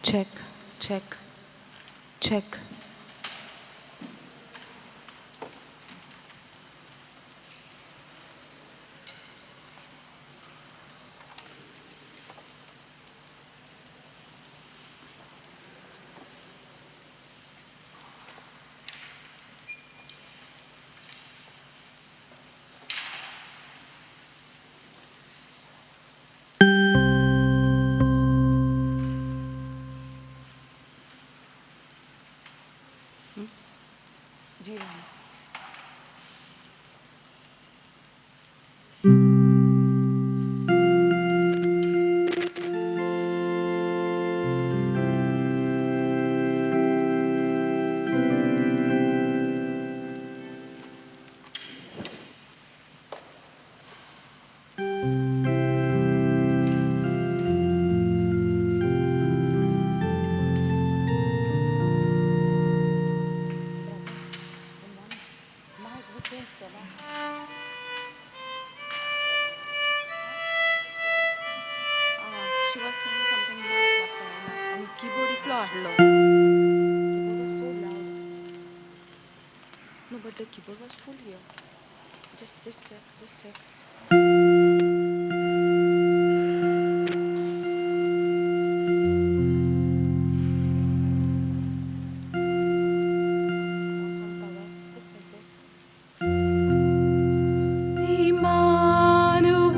Check, check, check. G1. She was saying something about and keyboard इतलो हाडलो. Keyboard was so loud. No, but the keyboard was full here. Just check, just check. Just check this. Emmanuel,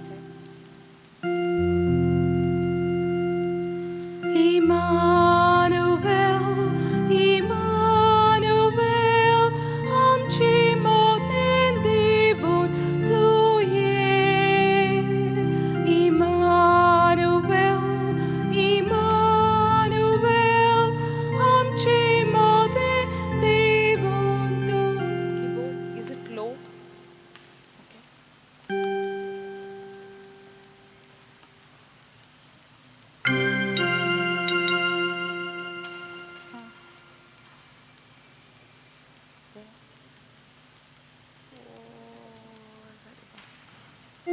Check. Emmanuel, Emmanuel, आमची मोदेन देवून Tuem. Emmanuel, Emmanuel, आमची मोदेन देवून तूं. Keyboard, is it low? Okay. There. Oh,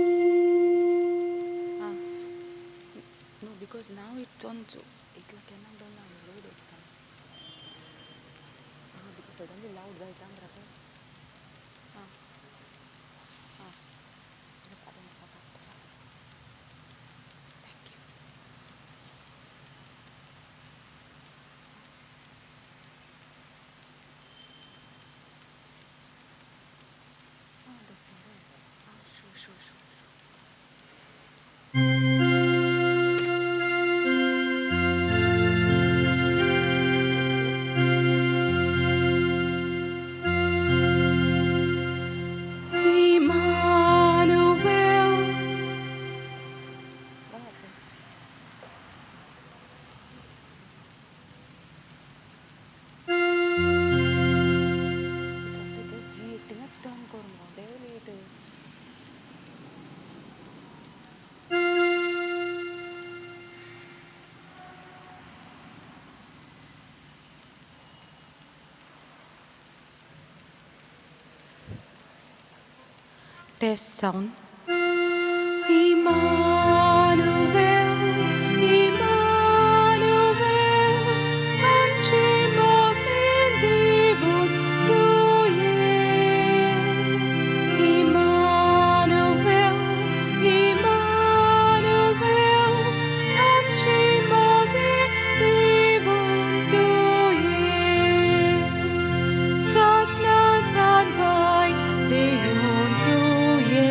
ah. No, because now it's on to इतला केन्ना दोन लो दवरता. Ah, because suddenly loud जायता brother. Ah. Ah. Thank you. Ah, this thing, right? Ah, sure, sure, sure, sure. Emmanuel. What happened? It's after just G18 turn कर मगो. There it is. Test sound. Emmanuel, Emmanuel, आमची मोदेन देवून Tuem. Emmanuel, Emmanuel, आमची मोदेन देवून तुये. सासना सानवाय देऊन Tuem.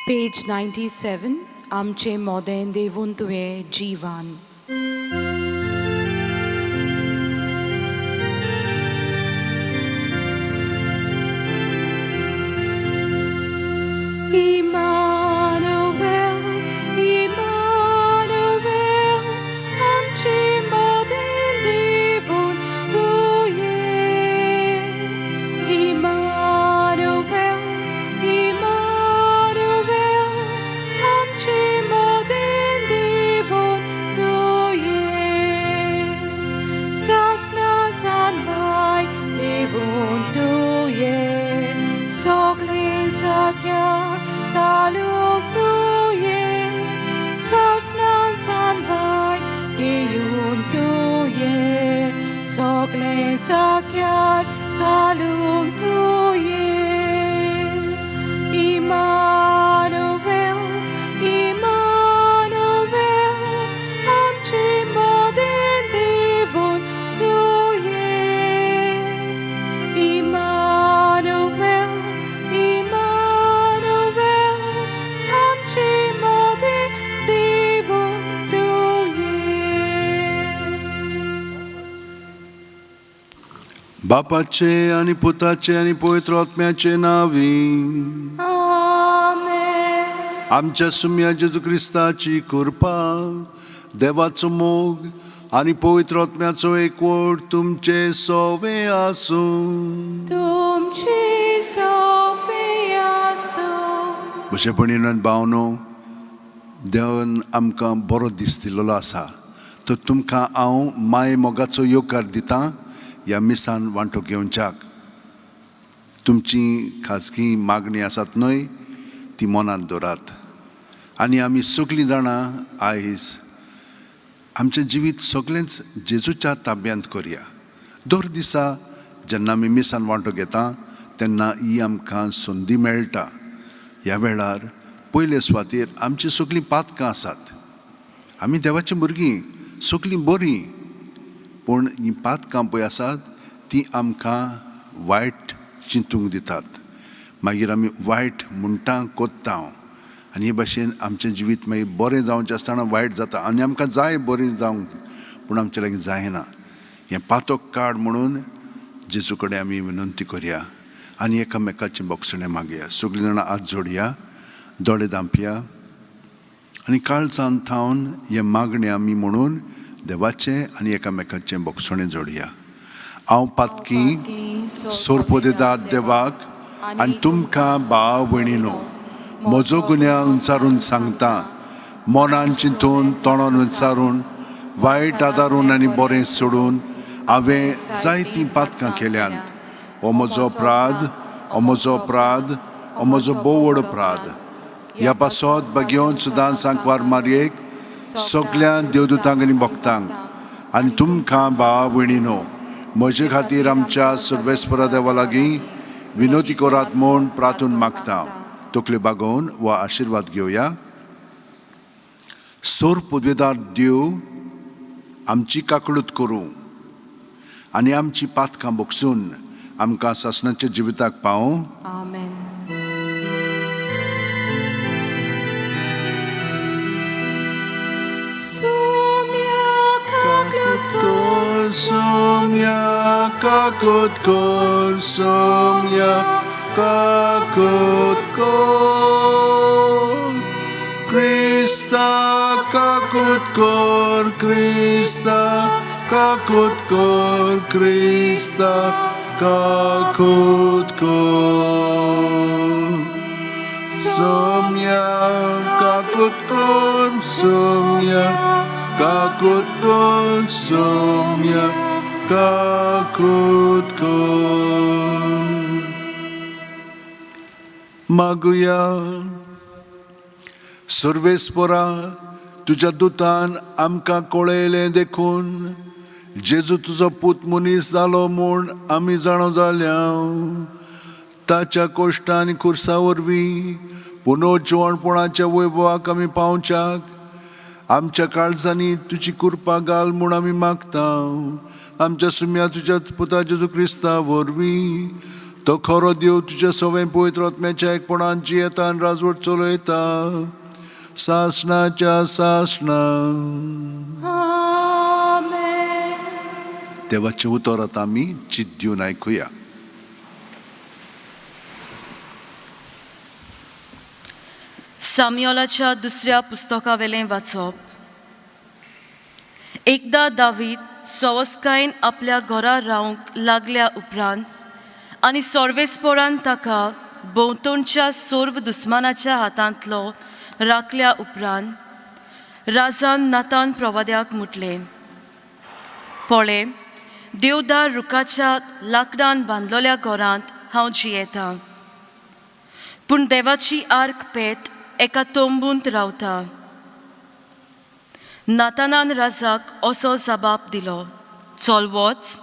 Page 97, आमचे मोदें देवून तुवें जिवान. Immanuel, Immanuel, आमचे मोदें देवून तुवें. Immanuel, Immanuel, आमचे मोदें देवून तुवें. सासना जानवाय देवून तुवें, सगळें जाग्यार तालूक तुवें. सासना जानवाय घेवन तुवें, सगळें जाग्यार तालूक तुवें. Immanuel, Immanuel, आमचे मोदें देवून तुवें. Immanuel, Immanuel, आमचे मोदें देवून तुवें. बापाचे आनी पुताचे आनी पवित्र आत्म्याचे नावी. आमेन. आमच्या सुम्या जेजू क्रिस्ताची कृपा, देवाचो मोग आनी पवित्र आत्म्याचो एकवट तुमचे सोवे आसूं. तुमची सोफी आसूं. म्हजे भयणीन भावनो, देवान आमकां बरो दीस दिल्लो आसा, तर तुमकां हांव माय मोगाचो येवकार दितां. ह्या मिसान वांटो घेवच्याक तुमची खाजगी मागणी आसात न्हय, ती मनांत दवरात आनी आमी सगळीं जाणां आयज आमचें जिवीत सगळेंच जेजूच्या ताब्यांत करया. दर दिसा जेन्ना आमी मिसान वांटो घेता तेन्ना ही आमकां संदी मेळटा. ह्या वेळार पयले सुवातेर आमचीं सगळीं पातकां आसात. आमी देवाचीं भुरगीं, सगळीं बरीं, पूण हीं पातकां पळय आसात तीं आमकां वायट चिंतूंक दितात. मागीर आमी वायट म्हणटा कोत्ता आनी हे भाशेन आमचें जिवीत मागीर बरें जावचें आसतना वायट जाता. आनी आमकां जाय बरें जावंक, पूण आमचे लागीं जायना. हें पातक काड म्हणून जेजू कडेन आमी विनंती करया आनी एकामेकाचें बोगसणें मागया. सगळीं जाणां हात जोडया, दोळे धांपया आनी काळजान थावन हें मागणें आमी म्हणून देवाचें आनी एकामेकाचें बोगसणें जोडया. हांव पातकी सोरपोदेदाद देवाक आनी तुमकां भाव भयणीनो म्हजो गुन्यांव उंचारून सांगता. मनान चिंतून, तोंडान उंचारून, वायट आदारून आनी बरें सोडून हांवें जायतीं पातकां केल्यांत. हो म्हजो अपराध, हो म्हजो अपराध, हो म्हजो भोव व्हड अपराध. ह्या पासत भाग्योन सुदां सांकवार मारयेक, सगल्या देवदूतांक आनी भक्तांक आनी तुमकां भाव भयणीनो म्हजे खातीर आमच्या सर्वेस्परा देवा लागीं विनोती करात म्हूण प्रार्थून मागता. तकल्यो बागोवन वा आशिर्वाद घेवया. सोर पुदवेदार देव आमची काकळूत करूं आनी आमची पातकां बोगसून आमकां सासणाच्या जिविताक पावूं. आमेन. Sumya kaklut Kor sumya kakut kor sumya kakut kor Krista kakut kor Krista kakut kor Krista kakut kor Sumya kakut kor sumya kakut kor sumya kakut kor. मागुया. सर्वेस्परा, तुज्या दुतान आमकां कळयलें देखून जेजू तुजो पूत मनीस जालो म्हूण आमी जाणो जाल्या. ताच्या कोश्टा आनी खुर्सा वरवीं पुनर्जिवणपणाच्या वैभवाक आमी पावच्याक आमच्या काळजांनी तुजी कृपा घाल म्हूण आमी मागता. आमच्या सुम्या तुज्या पुता जेजू क्रिस्ता वरवीं. तो खरो देव तुज्या सवें पवित्र आत्म्याच्या एकपणान जियेता आनी राजवट चलयता सासणाच्या सासणा. आमेन. देवाचें उतर आतां आमी चित दिवन आयकुया. साम्योलाच्या दुसऱ्या पुस्तकावेलें वाचप. एकदां दावीद सवस्कायेन आपल्या घरा रावंक लागल्या उपरांत आनी सोर्वेस्पोरान ताका भोंवतणच्या सर्व दुस्मानाच्या हातांतलो राखल्या उपरांत राजान नातान प्रवाद्याक म्हटलें, पळय, देवदार रुखाच्या लाकडान बांदलेल्या घरांत हांव जियेतां, पूण देवाची आर्क पेट एका तंबूंत रावता. नातानान राजाक असो जबाब दिलो, चल वच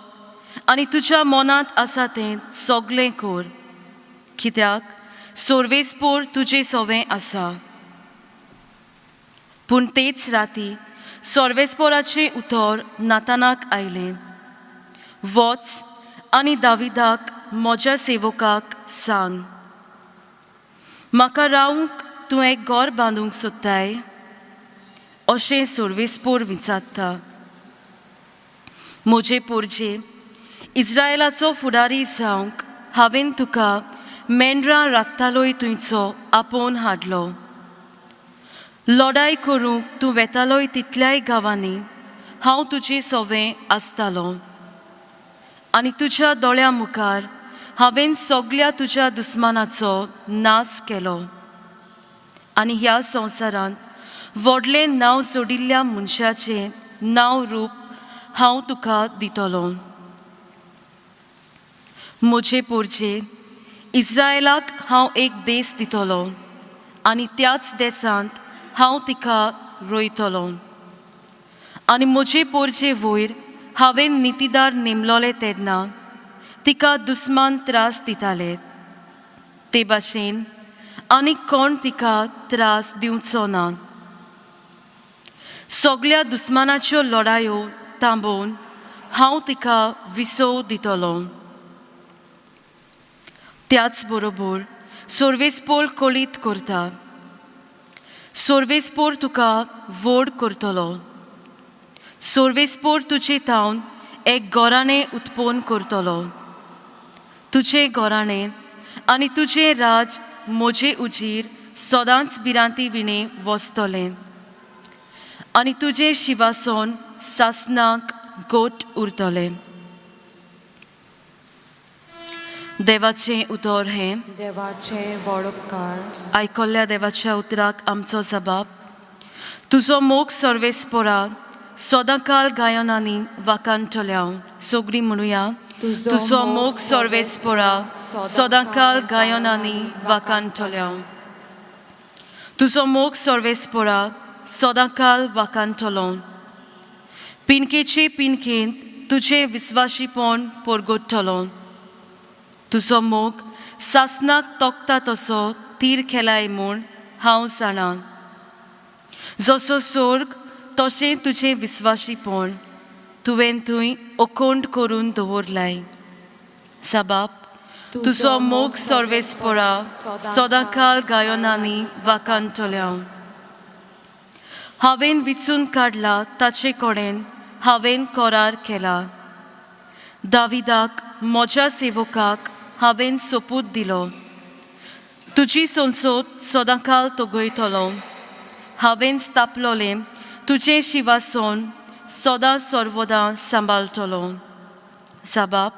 आनी तुज्या मनांत आसा तें सगलें कर, कित्याक सोर्वेस्पोर तुजे सवें आसा. पूण तेच राती सोर्वेस्पोराचें उतर नातानाक आयलें, वच आनी दाविदाक म्हज्या सेवकाक सांग, म्हाका रावंक तूं एक घर बांदूंक सोदताय अशें सोर्वेस्पोर विचारता. म्हजे पोरजे इज्रायलाचो फुडारी जावंक हांवें तुका मेंढरां राखतालोय तुंयचो आपोवन हाडलो. लडाय करूंक तूं वेतालोय तितल्याय गांवांनी हांव तुजे सवें आसतालो आनी तुज्या दोळ्या मुखार हांवें सगल्या तुज्या दुस्मानाचो नाश केलो. आनी ह्या संवसारांत व्हडलें नांव जोडिल्ल्या मनशाचें नांव रूप हांव तुका दितलो. म्हजे पोरजे इज्रायलाक हांव एक देश दितलो आनी त्याच देशांत हांव तिका रोयतलो. आनी म्हजे पोरजे वयर हांवें नितीदार नेमलोले तेन्ना तिका दुस्मान त्रास दिताले, ते भाशेन आनी कोण तिका त्रास दिवचो ना. सगल्या दुस्मानाच्यो लडायो थांबोवन हांव तिका विसव दितलो. त्याच बरोबर सोर्वेस्पोर कळीत करता, सोर्वेस्पोर तुका व्हड करतलो. सोर्वेस्पोर तुजे थावन एक गोराणें उत्पन्न करतलो. तुजें गोराणें आनी तुजें राज म्हजे उजीर सदांच भिरांती विणें वसतलें आनी तुजें शिवासन सासनाक गोट उरतलें. देवाचें उतर हें. देवाचें व्हड उपकार. आयकल्ल्या देवाच्या उतराक आमचो जबाब. तुजो मोग सर्वेस्पोरा सदांकाल गायनांनी वाकांटल्या. सगळीं म्हणुया, तुजो मोग सर्वेस्पोरा सदांकाल गायनांनी वाकांटल्या. तुजो मोग सर्वेस्पोरा सदांकाल वाकांटलो. पिनकेचे पिनकेंत तुजें विस्वाशीपण परगटतलो. तुजो मोग सासनाक तोखता तसो तीर केलाय म्हूण हांव जाणा. जसो सोर्ग तशें तुजें विस्वाशीपण तुवें थंय अखंड करून दवरलाय. साबाब, तुजो मोग सर्वेस्पोरा सदांकाल गायनांनी वाकांटल्या. हांवें विचून काडला ताचे कडेन हांवें करार केला. दाविदाक म्हज्या सेवकाक हांवें सोपूत दिलो, तुजी संसद सदांकाल तगयतलो. हांवें स्थापलोलें तुजें शिवासन सदां सर्वदां सांबाळटलो. साबाब,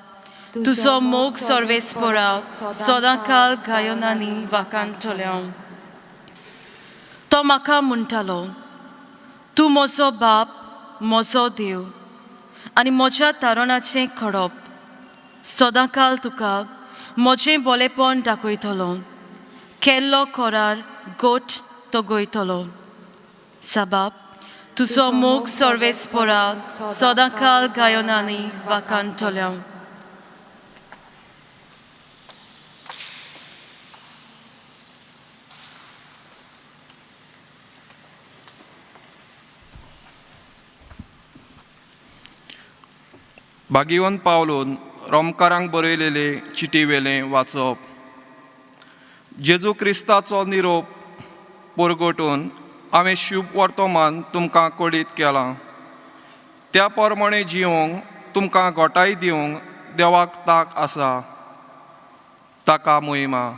तुजो मोग सर्वेस्पोरा सदांकाल गायनांनी वाकांटल्या. तो म्हाका म्हणटालो, तूं म्हजो बाप, म्हजो देव आनी म्हज्या तारणाचें खडप. सदांकाल तुका म्हजें बोलेपण दाखयतलो, केल्लो करार गोट तगयतलो. साबाब, तुजो मोग सर्वेस्पोरा सदांकाल गायनांनी वाकांटल्या. भाग्यवंत पावलून रोमकारांक बरयलेले चिटी वेलें वाचप. जेजू क्रिस्ताचो निरोप परगटून हांवें शुभ वर्तमान तुमकां कळीत केलां. त्या प्रमाणे जिवंक तुमकां गोटाय दिवंक देवाक ताक आसा. ताका मोहिमा.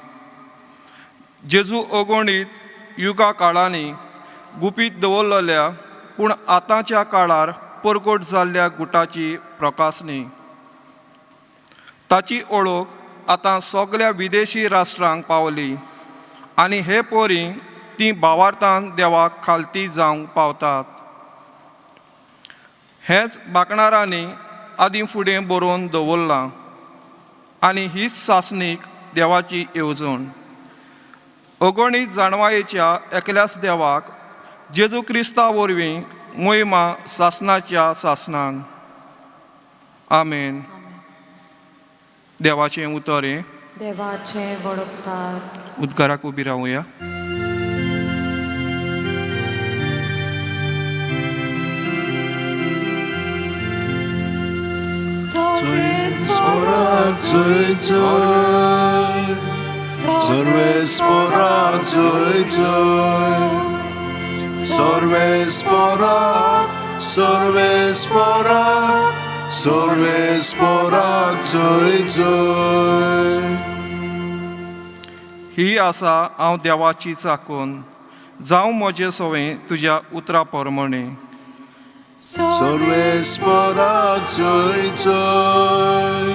जेजू अगणीत युगा काळांनी गुपीत दवरलेल्या पूण आतांच्या काळार परगट जाल्ल्या गुटाची प्रकासणी. ताची ओळख आतां सगल्या विदेशी राष्ट्रांक पावली आनी हे पोरी ती भावार्थान देवाक खालती जावंक पावतात. हेंच बाकणारांनी आदीं फुडें बरोवन दवरलां आनी हीच सासणीक देवाची येवजण. अगणीत जाणवायेच्या एकल्याच देवाक जेजू क्रिस्ता वरवीं मोहिमा सासणाच्या सासणान. आमेन. देवाचें उतर हें. देवाचें वडपकार. उद्गाराक उबी रावया. सर्वेस्पोराक जय जय, सर्वेस्पोराक, सर्वेस्पोराक, सर्वेस्पोराक जय जय. ही आसा हांव देवाची चाकून, जावं म्हजें सवें तुज्या उतरा प्रमाणे. सर्वेस्पोराक जय जय,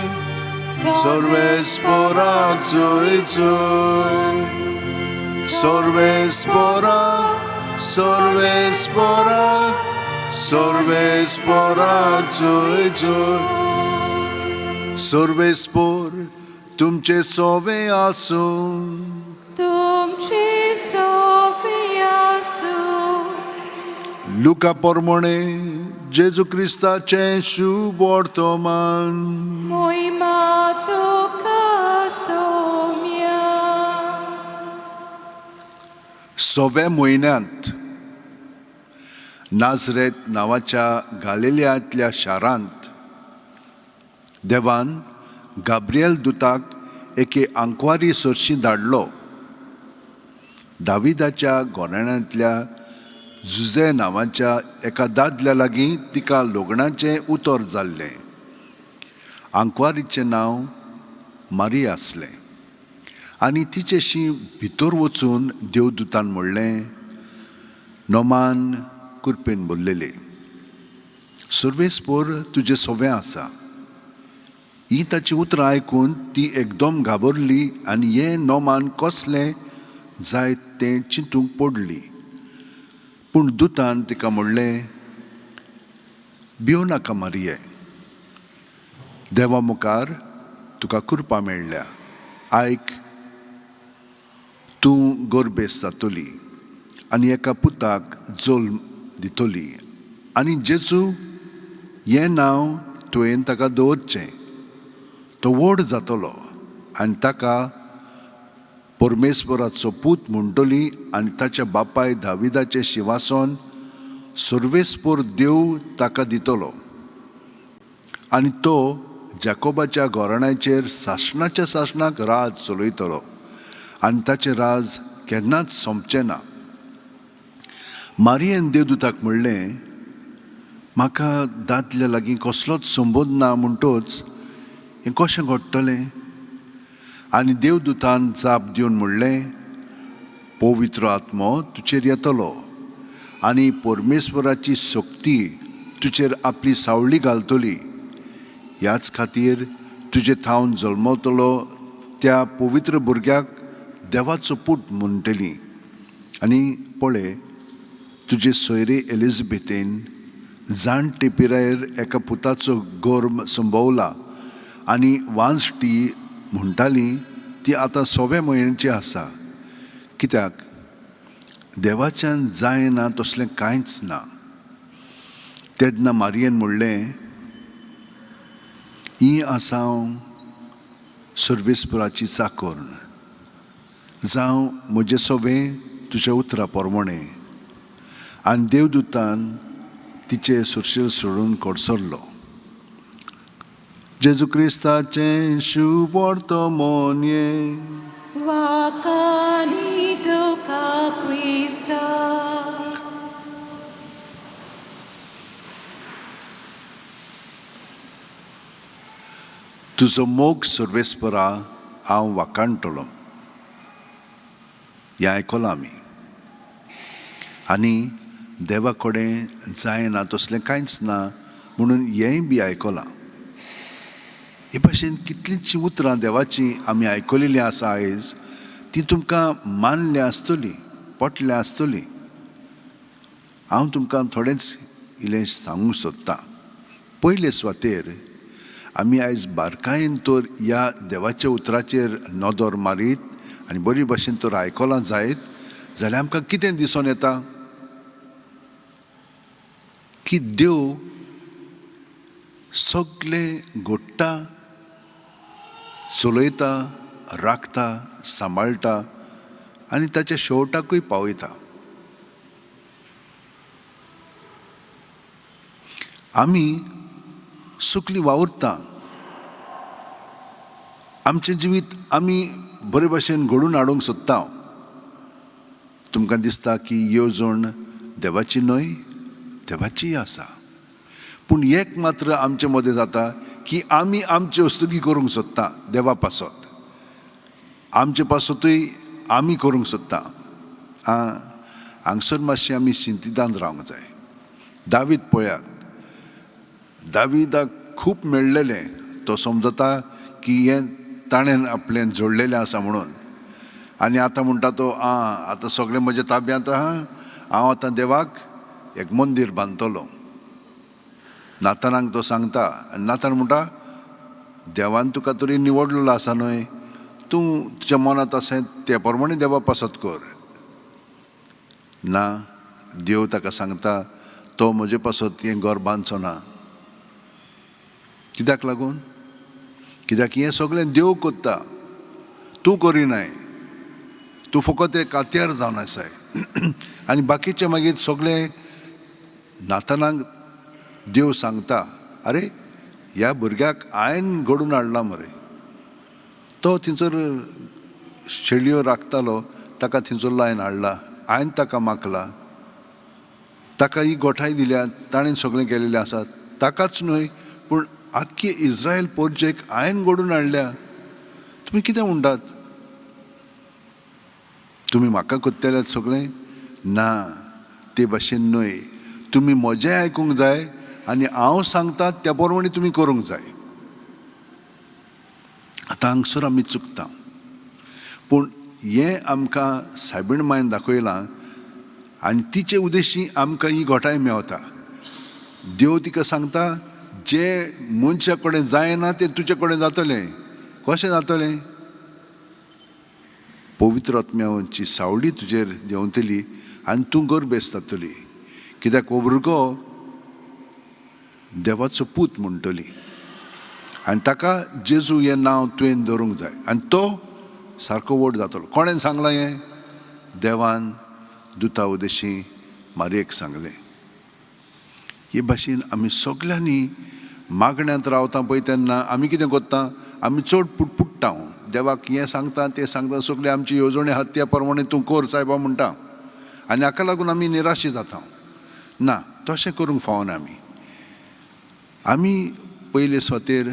सर्वेस्पोराक जय जय, सर्वेस्पोराक, सर्वेस्पोराक, सर्वेस्पोराक जय जय. सर्वेस्पोर तुमचे सोवे आसूं. तुमची सोफी आसूं. लुका पोरमोणे जेजू क्रिस्ताचें शुभ वर्तमान. मोहिमा तुका सोम्या. सव्या म्हयन्यांत नाजरेत नांवाच्या गालिलियांतल्या शारांत देवान गाब्रिएल दुताक एके आंकवारी सरशी धाडलो. दाविदाच्या घराण्यांतल्या जुजे नांवाच्या एका दादल्या लागीं तिका लग्नाचें उतर जाल्लें. आंकवारीचें नांव मारी आसलें आनी तिचेशी भितर वचून देवदूतान म्हणलें, नोमान कुरपेन बोल्लेले, सर्वेस्पोर तुजें सोवें आसा. ही ताची उतरां आयकून ती एकदम घाबरली आनी हें नोमान कसलें जायत तें चिंतूंक पडली. पूण दुतान तिका म्हणलें, भियो नाका मारिये, देवा मुखार तुका कृपा मेळ्ळ्या. आयक, तूं गोरबेस जातली आनी एका पुताक जल्म दितली आनी जेजू हें नांव तुवें ताका दवरचें. तो व्हड जातलो आनी ताका परमेश्वराचो पूत म्हणटली आनी ताच्या बापाय दाविदाचें शिंवासन सर्वेस्पोर देव ताका दितलो आनी तो जाकोबाच्या घराण्याचेर सासणाच्या सासणाक राज चलयतलो आनी ताचें राज केन्नाच सोंपचें ना. मारियेन देवदूताक म्हणलें, म्हाका दादल्या लागीं कसलोच संबंद ना, म्हणटोच हें कशें घडटलें? आनी देवदूतान जाप दिवन म्हणलें, पवित्र आत्मो तुजेर येतलो आनी परमेश्वराची शक्ती तुजेर आपली सावळी घालतली. ह्याच खातीर तुजे थावन जल्मतलो त्या पवित्र भुरग्याक देवाचो पूत म्हणटली. आनी पळय, तुजे सोयरे एलिजबेथेन जाणटे पिरायेर एका पुताचो गर्भ संभवला आनी वांजटी म्हणटाली ती आतां सव्या म्हयन्याची आसा. कित्याक देवाच्यान जायना तसलें कांयच ना. तेन्ना मारियेन म्हणलें, ही आसा हांव सर्वेस्पराची चाकोर, जावं म्हजें सोबें तुज्या उतरा प्रमाणें. आनी देवदूतान तिचे सुरशेल सोडून कडसरलो. जेजू क्रिस्ताचें शुभ वर्तमान. वाकानी तुका क्रिस्ता. तुजो मोग सर्वेस्परा हांव वाखाणटलो. हें आयकलां आमी. आनी देवा कडेन जायना तसलें कांयच ना म्हणून हेंय बी आयकलां. हे भाशेन कितलींचीं उतरां देवाचीं आमी आयकलेलीं आसा आयज, ती तुमकां मानल्या आसतली, पटल्या आसतली. हांव तुमकां थोडेंच इल्लें सांगूंक सोदतां. पयले सुवातेर आमी आयज बारकायेन तर ह्या देवाच्या उतराचेर नदर मारीत आनी बरी भाशेन तर आयकलां जायत जाल्यार आमकां कितें दिसून येता की देव सगलें घडटा, चलयता, राखता, सांबाळटा आनी ताच्या शेवटाकूय पावयता. आमी सुकली वावुरता, आमचें जिवीत आमी बरे भाशेन घडोवन हाडूंक सोदता. तुमकां दिसता की येवजण देवाची न्हय, देवाचीय आसा. पूण एक मात्र आमचे मदें जाता की आमी आमची वस्तुकी करूंक सोदता देवा पासत, आमचे पासतूय आमी करूंक सोदता. हांगसर मातशें आमी शिंतिदान रावंक जाय. दावीद पळयात, दावीदाक खूब मेळ्ळेलें, तो समजता की हें ताणें आपलें जोडलेलें आसा म्हणून. आनी आतां म्हणटा तो, आं आतां सगळें म्हज्या ताब्यांत आहा, हांव आतां देवाक एक मंदीर बांदतलो. नातानाक तो सांगता आनी नातान म्हणटा, देवान तुका तरी निवडलेलो आसा न्हय, तूं तुज्या मनांत आसा ते प्रमाणे देवा पासत कर. ना, देव ताका सांगता तो म्हजे पासत हें घर बांदचो ना. कित्याक लागून? कित्याक हें सगळें देव करता, तूं करिनाय, तूं फकत एक कात्यार जावन आसाय. आनी बाकीचें मागीर सगळें नातानाक देव सांगता, आरे ह्या भुरग्याक हांवें घडोवन हाडला मरे, तो थंयसर शेळयो राखतालो, ताका थंयसर लायन हाडला, हांवें ताका माखला, ताका ही गोठाय दिल्या, ताणें सगळें केलेलें आसा. ताकाच न्हय पूण आख्खी इस्रायल पोरजेक हांवें घडोवन हाडल्या. तुमी कितें म्हणटात? तुमी म्हाका करतले सगळें? ना, ते भाशेन न्हय. तुमी म्हजें आयकूंक जाय आनी हांव सांगता त्या प्रमाणे तुमी करूंक जाय. आतां हांगसर आमी चुकता. पूण हें आमकां सायबीण मायन दाखयलां आनी तिचे उद्देशी आमकां ही घोटाय मेवता. देव तिका सांगता, जे मनशा कडेन जायना तें तुजे कडेन जातलें. कशें जातलें? पवित्र आत्म्याची सावळी तुजेर देंवतली आनी तूं गर्भेस्त जातली. कित्याक हो भुरगो देवाचो पूत म्हणटली आनी ताका जेजू हें नांव तुवें धरूंक जाय आनी तो सारको व्हड जातलो. कोणें सांगलां हें? देवान दुता उदेशी मारयेक सांगलें. हे भाशेन आमी सगल्यांनी मागण्यांत रावता पळय तेन्ना आमी कितें करता? आमी चड पुटपुट्टा, देवाक हें सांगता तें सांगता, सगळें आमची येवजणे आहा त्या प्रमाणे तूं कर सायबा म्हणटा आनी हाका लागून आमी निराशी जाता. ना, तशें करूंक फावना. आमी आमी पयले सुवातेर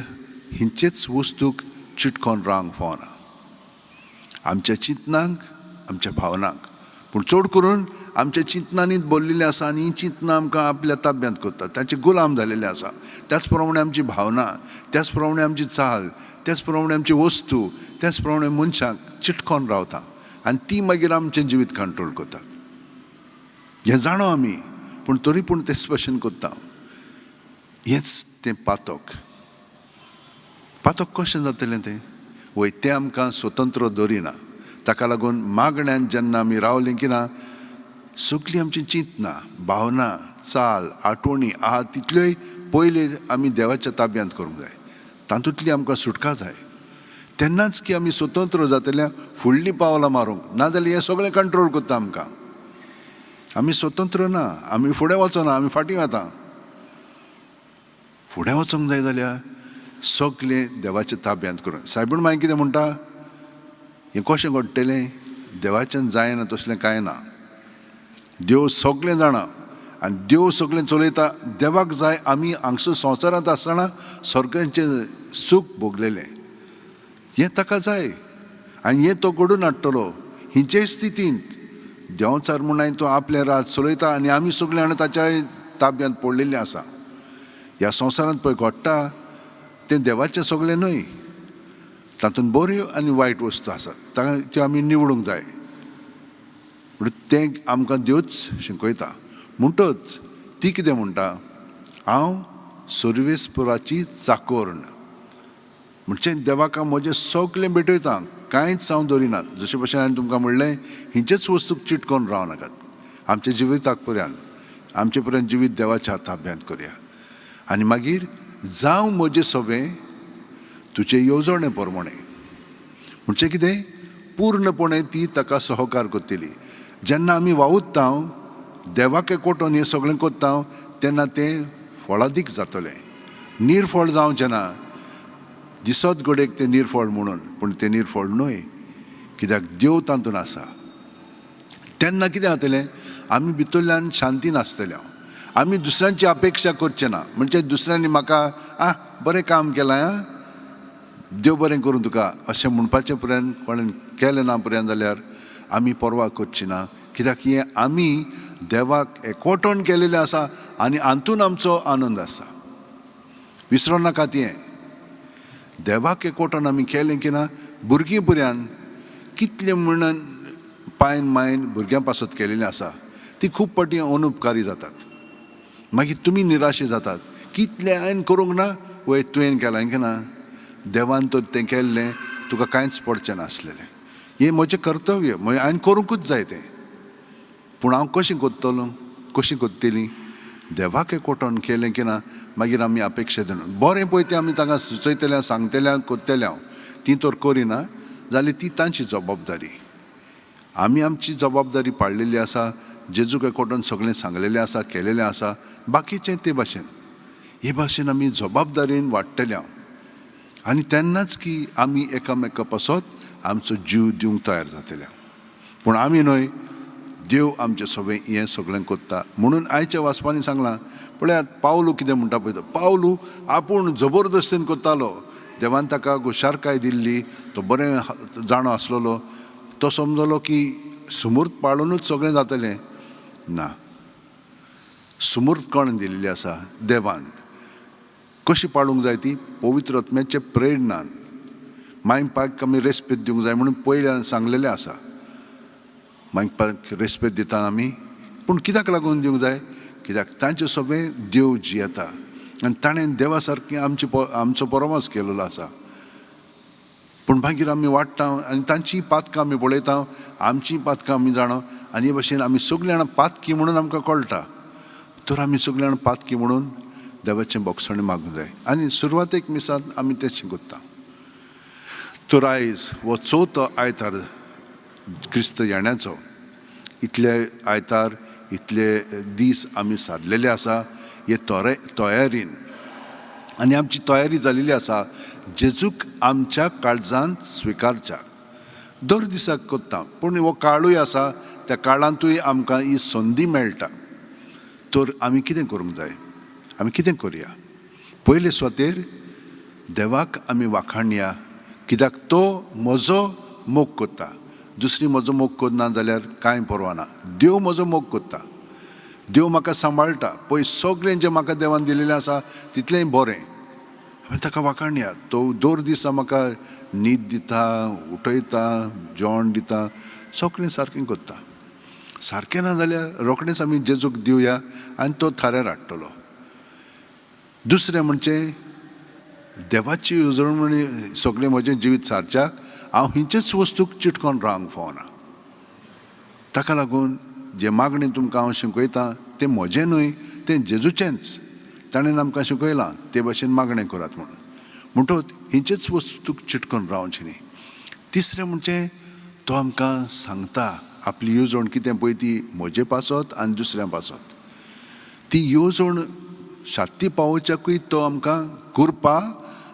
हिंचेच वस्तूक चिटकोन रावंक फावना, आमच्या चिंतनांक, आमच्या भावनांक, पूण चड करून आमच्या चिंतनांनीच भरलेलें आसा आनी हीं चिंतनां आमकां आपल्या ताब्यांत करतात, तांचे गुलाम जालेले आसा. त्याच प्रमाणे आमची भावना, त्याच प्रमाणे आमची चाल, त्याच प्रमाणे आमची वस्तू, त्याच प्रमाणे मनशांक चिटकोन रावता आनी ती मागीर आमचें जिवीत कंट्रोल करतात. हें जाणो आमी, पूण तरी पूण तेच भाशेन करता. हेंच तें पातक. पातक कशें जातलें तें? वय, तें आमकां स्वतंत्र दवरिना. ताका लागून मागण्यान जेन्ना आमी रावलीं की ना, सगळीं आमची चिंतना, भावना, चाल, आठवणी आहा तितल्योय पयले आमी देवाच्या ताब्यांत करूंक जाय. तातूंतली आमकां सुटका जाय. तेन्नाच की आमी स्वतंत्र जातले फुडलीं पावलां मारूंक. नाजाल्यार हें सगळें कंट्रोल करता आमकां. आमी स्वतंत्र ना, आमी फुडें वचना, आमी फाटीं वता. फुडें वचूंक जाय जाल्यार सगळें देवाच्या ताब्यांत करून. सायबीण मागीर कितें म्हणटा, हें कशें घडटलें, देवाच्यान जायना तसलें कांय ना, देव सगळें जाणा आनी देव सगळें चलयता. देवाक जाय आमी हांगसर संवसारांत आसतना स्वर्गाचें सूख भोगलेलें, हें ताका जाय आनी हें तो घडोवन हाडटलो. हिचे स्थितींत देंवचार म्हणून तो आपलें राज चलयता आनी आमी सगळीं जाणां ताच्या ताब्यांत पडलेलीं आसा. ह्या संवसारांत पळय घडटा तें देवाचें सगळें न्हय, तातूंत बऱ्यो आनी वायट वस्तू आसात, ताका त्यो आमी निवडूंक जाय. म्हणून तें आमकां देवच शिकयता. म्हणटच ती कितें म्हणटा, हांव सर्वेस्पुराची चाकोर्ण, म्हणजे देवाक हांव म्हजें सगळें भेटयता, कांयच हांव दवरिना. जशें भशेन हांवें तुमकां म्हणलें, हिचेच वस्तूक चिटकोन रावं नाकात. आमच्या जिविताक पर्यंत, आमचे पर्यंत जिवीत देवाच्या ताब्यांत करया आनी मागीर जावं म्हजें सवें तुजे येवजणे प्रमाणें. म्हणजे कितें, पूर्णपणे ती ताका सहकार करतली. जेन्ना आमी वावुरता देवाक एकवटून हें सगळें करता तेन्ना तें फळादीक जातलें, निर्फळ जावचें ना. दिसत घडयेक तें निर्फळ म्हणून, पूण तें निर्फळ न्हय, कित्याक देव तातूंत आसा. तेन्ना कितें जातलें, आमी भितरल्यान शांतीन आसतले, आमी दुसऱ्यांची अपेक्षा करचे ना. म्हणजे दुसऱ्यांनी म्हाका आं बरें काम केलां आं, देव बरें करूं तुका अशें म्हणपाचें पर्यंत कोणें केलें ना पर्यंत जाल्यार आमी पर्वा करची ना, कित्याक हें आमी देवाक एकवटण केलेलें आसा आनी हातून आमचो आनंद आसा. विसरों नाकात हें, देवाक एकवटण आमी केलें की ना, भुरगीं पर्यंत कितलें म्हणून पायन मायन भुरग्यां पासत केलेलें आसा, ती खूब फावटी अनुपकारी जातात. मागीर तुमी निराशे जातात, कितलें हांवें करूंक ना, वय तुवें केलां की ना, देवान तर तें केल्लें, तुका कांयच पडचें नासलेलें. हें म्हजें कर्तव्य, हांवें करूंकूच जाय तें, पूण हांव कशें करतलो, कशें करतली, देवाक एकवटण केलें की ना, मागीर आमी अपेक्षा दिना. बरें पळय तें आमी तांकां सुचयतले, सांगतले, करतले, हांव ती तर करिना जाल्यार ती तांची जबाबदारी. आमी आमची जबाबदारी पाळलेली आसा, जेजूक एकवटून सगळें सांगलेलें आसा, केलेलें आसा, बाकीचें ते भाशेन. हे भाशेन आमी जबाबदारीन वाडटले हांव आनी तेन्नाच की आमी एकामेका पासत आमचो जीव दिवंक तयार जातले. पूण आमी न्हय, देव आमचें सगळें हें सगळें करता. म्हणून आयच्या वाचपांनी सांगलां, पळयात पावलू कितें म्हणटा पळय, पावलू आपूण जबरदस्तीन करतालो, देवान ताका हुशारकाय दिल्ली, तो बरें जाणो आसलेलो, तो समजलो की सुमूर्त पाळुनूच सगळें जातलें ना. सुमूर्त कोण दिल्ली आसा, देवान. कशी पाळूंक जाय ती, पवित्र आत्म्याचे प्रेरणान. माय पायक आमी रेस्पेद दिवंक जाय म्हणून पयलीं सांगलेलें आसा. माय पायक रेस्पेद दिता आमी, पूण कित्याक लागून दिवंक जाय, कित्याक तांचे सगळें देव जियेता आनी ताणें देवा सारकें आमचे आमचो परामर्श केलेलो आसा. पूण मागीर आमी वाडटा आनी तांची पातकां आमी पळयता, आमची पातकां आमी जाणा आनी हे भाशेन आमी सगळीं जाणां पातकी म्हणून आमकां कळटा. तर आमी सगळीं जाणां पातकी म्हणून देवाचें बोगसणें मागूंक जाय आनी सुरवातेक मिसांत आमी तें शिकता. तर आयज हो चवथो आयतार क्रिस्त येण्याचो, इतले आयतार इतले दीस आमी सारलेले आसा हे तयारीन आनी आमची तयारी जालेली आसा जेजूक आमच्या काळजांत स्विकारच्या. दर दिसाक करता, पूण हो काळूय आसा, त्या काळांतूय आमकां ही संदी मेळटा. तर आमी कितें करूंक जाय, आमी कितें करुया, पयले सुवातेर देवाक आमी वाखाणया, कित्याक तो म्हजो मोग करता. दुसरी म्हजो मोग करना जाल्यार कांय पर्वा ना, देव म्हजो मोग करता, देव म्हाका सांबाळटा. पळय सगळें जें म्हाका देवान दिलेलें आसा तितलेंय बरें, हांवें ताका वाखाणया. तो दर दिसा म्हाका न्हीद दिता, उठयता, जेवण दिता, सगळें सारकें करता. सारकें ना जाल्यार रोखडेंच आमी जेजूक दिवया आनी तो थाऱ्यार हाडटलो. दुसरें म्हणजे देवाची येवजण सगळें म्हजें जिवीत सारच्याक हांव हिचेच वस्तूक चिटकोन रावंक फावना. ताका लागून जें मागणें तुमकां हांव शिकयतां तें म्हजें न्हय, तें जेजूचेंच. ताणें आमकां शिकयलां ते भाशेन मागणें करात म्हणून. म्हणटकच हिचेच वस्तूक चिटकोन रावचें न्ही. तिसरें म्हणजे तो आमकां सांगता आपली येवजण कितें पळय ती म्हजे पासत आनी दुसऱ्यां पासत. ती येवजण शाती पावोवच्याकूय तो आमकां कृपा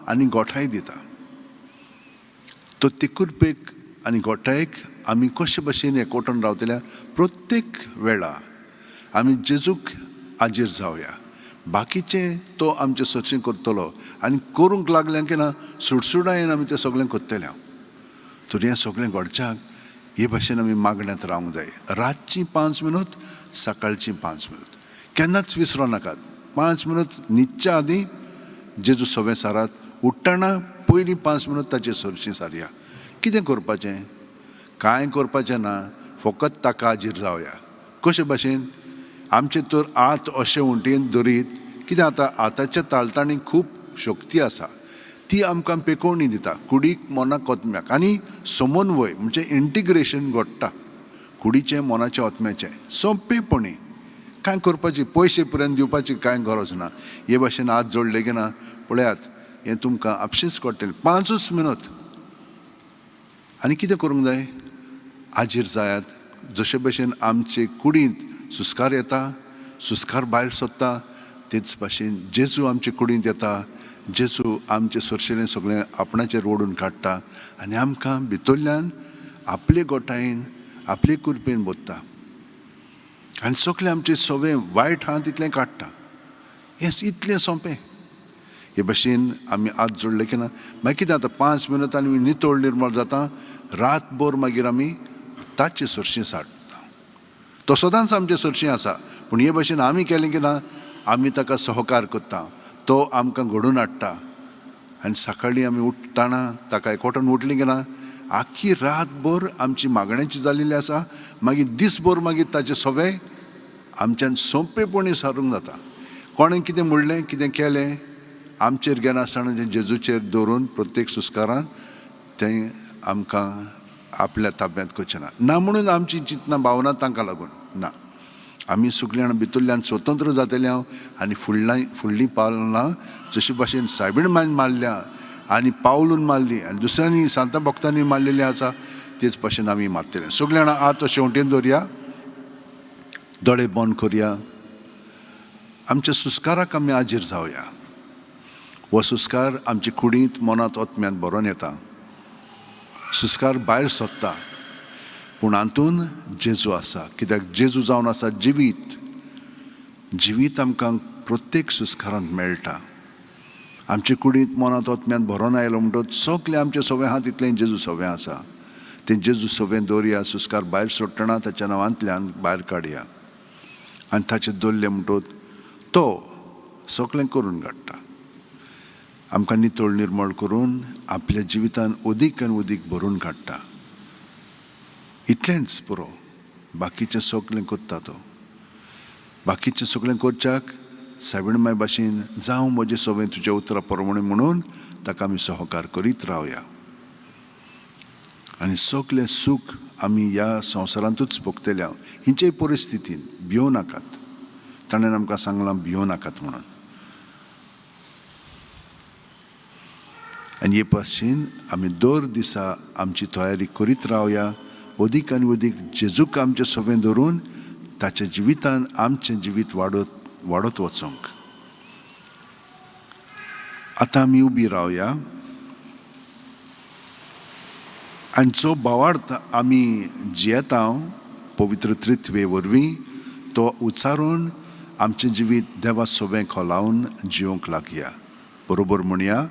आनी गोठाय दिता. तो ते कुरपेक आनी गोठायेक आमी कशे भशेन एकवटून रावतल्या प्रत्येक वेळा आमी जेजूक आजीर जावया. बाकीचें तो आमचें सरशीं करतलो आनी करूंक लागलें की ना सुडसुडायेन आमी तें सगळें करतले. तर हें सगळें घडच्याक हे भशेन आमी मागण्यांत रावंक जाय. रातचीं 5 मिनूत, सकाळचीं 5 मिनूत, केन्नाच विसरो नाकात. 5 मिनूत न्हिदच्या आदीं जेजू सवें सारात, उठ्ठना पयलीं 5 मिनूत ताचे सरशीं सारया. कितें करपाचें, कांय करपाचें ना, फकत ताका हाजीर जावया. कशे भाशेन आमचें तर आत अशें उंटयेन दरीत कितें आतां आताच्या ताळताणी खूब शक्ती आसा, ती आमकां पेकोवणी दिता कुडीक, मनाक, आत्म्याक, आनी समन्वय म्हणजे इंटिग्रेशन घडटा कुडीचें, मनाचें, आत्म्याचें. सोंपेपणी कांय करपाची, पयशे पर्यंत दिवपाची कांय गरज ना. हे भाशेन हात जोडले की ना पळयात हें तुमकां आपशींच कळटलें. 5 मिनूत आनी कितें करूंक जाय, हाजीर जायात. जशे भशेन आमचे कुडींत सुस्कार येता, सुस्कार भायर सोदता, तेच भाशेन जेजू आमचे कुडींत येता. जेजू आमचे सोरशिलें सगळें आपणाचेर ओडून काडटा आनी आमकां भितरल्यान आपले गोठायेन, आपले कुरपेन बोत्ता आनी सगळें आमचें सगळें वायट आहा तितलें काडटा. हें इतलें सोंपें. हे भशेन आमी हात जोडले की ना मागीर कितें जाता, 5 मिनूत आनी नितळ निर्मळ जाता. रातभर मागीर आमी ताचे सरशीं साडटा. तो सदांच आमचे सरशीं आसा, पूण हे भशेन आमी केलें की ना आमी ताका सहकार करता, तो आमकां घडोवन हाडटा. आनी सकाळीं आमी उठ्ठना ताका एकवटान उठली की ना आख्खी रातभर आमची मागण्याची जाल्ली आसा. मागीर दीसभर मागीर ताचे सवे आमच्यान सोंपेपणी सारूंक जाता. कोणें कितें म्हणलें, कितें केलें आमचेर घेनासतना जें जेजूचेर दवरून प्रत्येक सुस्कारान तें आमकां आपल्या ताब्यांत करचें ना. ना म्हणून आमची चिंतना भावना तांकां लागून ना, आमी सगळ्यां भितरल्यान स्वतंत्र जातले हांव आनी फुडलीं पावलां जशे भाशेन सायबीण मायन मारल्या आनी पावलून मारली आनी दुसऱ्यांनी सांता भक्तांनी मारलेली आसा, तेच भाशेन आमी मारतले. सगळ्यां जाणां हात शेंवटेन दवरया, दोळे बंद करया, आमच्या सुस्काराक आमी हाजीर जावया. हो सुस्कार आमचे कुडींत, मनांत, आत्म्यांत भरोन येता. सुस्कार भायर सोदता, पूण हातून जेजू आसा. कित्याक जेजू जावन आसा जिवीत. जिवीत आमकां प्रत्येक सुस्कारांत मेळटा. आमचे कुडींत, मनांत, आत्म्यांत भरोन आयलो म्हणटकच सगळें आमचें सवें आहा तितलें जेजू सवें आसा. तें जेजू सवें दवरया. सुस्कार भायर सोडटना ताच्या नांवांतल्यान भायर काडया आनी ताचें दवरलें म्हणटकच तो सगळें करून काडटा. आमकां नितळ निर्मळ करून आपल्या जिवितान अदीक आनी अदीक भरून काडटा. इतलेंच पुरो, बाकीचें सगळें करता तो. बाकीचें सगळें करच्याक सायबीण माय भाशेन जावं म्हजें सगळें तुज्या उतरा प्रमाणें म्हणून ताका आमी सहकार करीत रावया आनी सगळें सूख आमी ह्या संवसारांतूच भोगतले. हिंचे परिस्थितीन भियों नाकात. ताणें आमकां सांगलां भियों नाकात म्हणून. आनी हे भाशेन आमी दर दिसा आमची तयारी करीत रावया. अदीक आनी अदीक जेजूक आमचें सवें धरून ताच्या जिवितान आमचें जिवीत वाडत वचोंक. आतां आमी उबी रावया आनी जो भावार्थ आमी जियेता पवित्र त्रित्वे वरवीं तो उच्चारून आमचें जिवीत देवा सवें खोलावन जिवंक लागया. बरोबर म्हणया,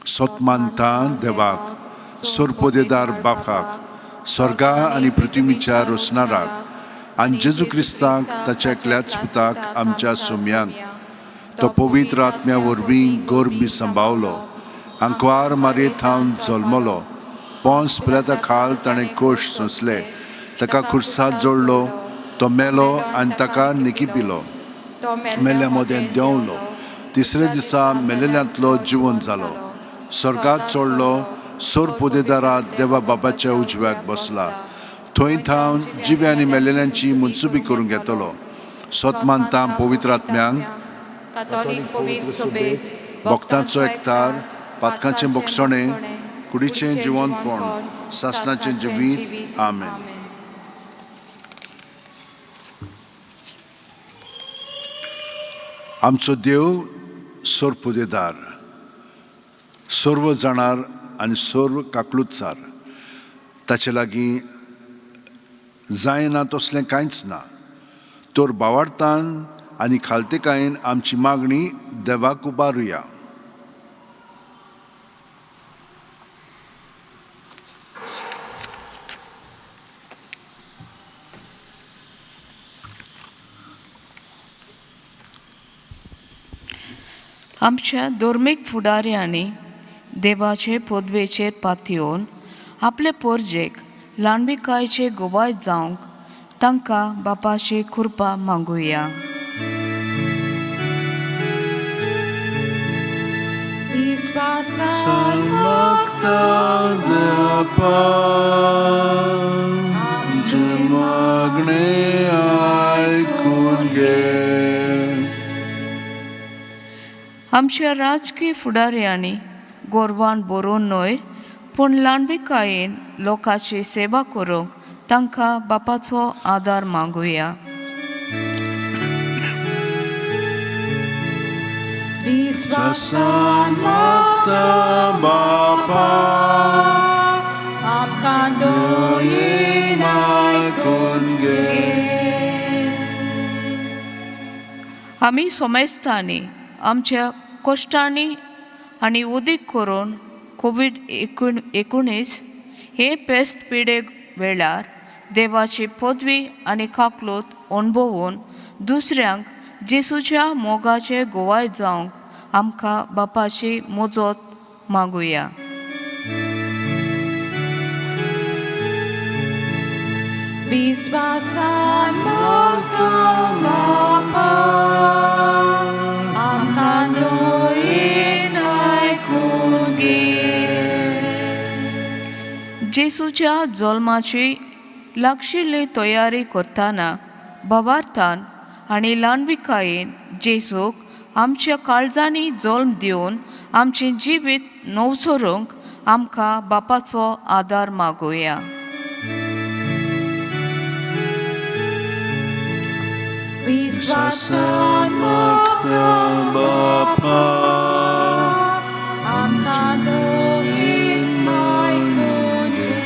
सत मानता देवाक, सोरपोदेदार बापाक, स्वर्गा आनी पृथ्वीच्या रोसणाराक आनी जेजू क्रिस्ताक ताच्या एकल्याच पुताक आमच्या सोम्यांक, तो पवित्र आत्म्या वरवीं गोरबी सांबावलो, आंकवार मारये थावन जल्मलो, पोंस पिलाता खाल ताणें कोश सोंसले, ताका खुर्साद जोडलो, तो मेलो आनी ताका निकी पिलो, मेल्ल्या मदें देंवलो, तिसरे दिसा मेलेल्यांतलो जिवन जालो, स्वर्गात चडलो, सोर पुदेदारा देवा बाबाच्या उजव्याक बसला, थंय थावन जिव्या आनी मेलेल्यांची मुनसुबी करूंक येतलो. सत मानता पवित्र आत्म्यांक, भक्तांचो एकतार, पातकांचें बोगसणें, कुडीचें जिवनपण, सासणाचें जिवीत. आमेन. आमचो देव सोरपुदेदार सर्व जाणार आनी सर्व काकलुतसार. ताचे लागीं जायना तसलें कांयच ना. तर भावार्थान आनी खालतेकायेन आमची मागणी देवाक उबारुया. आमच्या धर्मीक फुडाऱ्यांनी देवाचे पदवेचेर पातयेवन आपले पोरजेक ल्हानविकायचे गोवाय जावंक तांकां बापाची कृपा मागुया. विस्वासान मागता देवा, आमचें मागणें आयकून घे. आमच्या राजकीय फुडाऱ्यांनी गोरवान बरोवन न्हय पूण ल्हानविकायेन लोकांची सेवा करूंक तांकां बापाचो आदार मागुया. विस्वासान मागता बापा, आमकां दयेन आयकून घे. आमी सोमेस्तांनी आमच्या कश्टांनी आनी उदीक करून कोवीड 19 हे पेस्त पिडे वेळार देवाची पदवी आनी काकलूत अणभवून दुसऱ्यांक जेसूच्या मोगाचे गोवाय जावंक आमकां बापाची मजत मागुया. विस्वासान मागता बापा, आमकां दयेन आयकून घे. जेसूच्या जल्माची लागशिल्ली तयारी करतना भावार्थान आनी ल्हानविकायेन जेजूक आमच्या काळजांनी जल्म दिवन आमचें जिवीत नवसरूंक आमकां बापाचो आदार मागुया. विस्वासान मागता बापा, आमकां दयेन आयकून घे.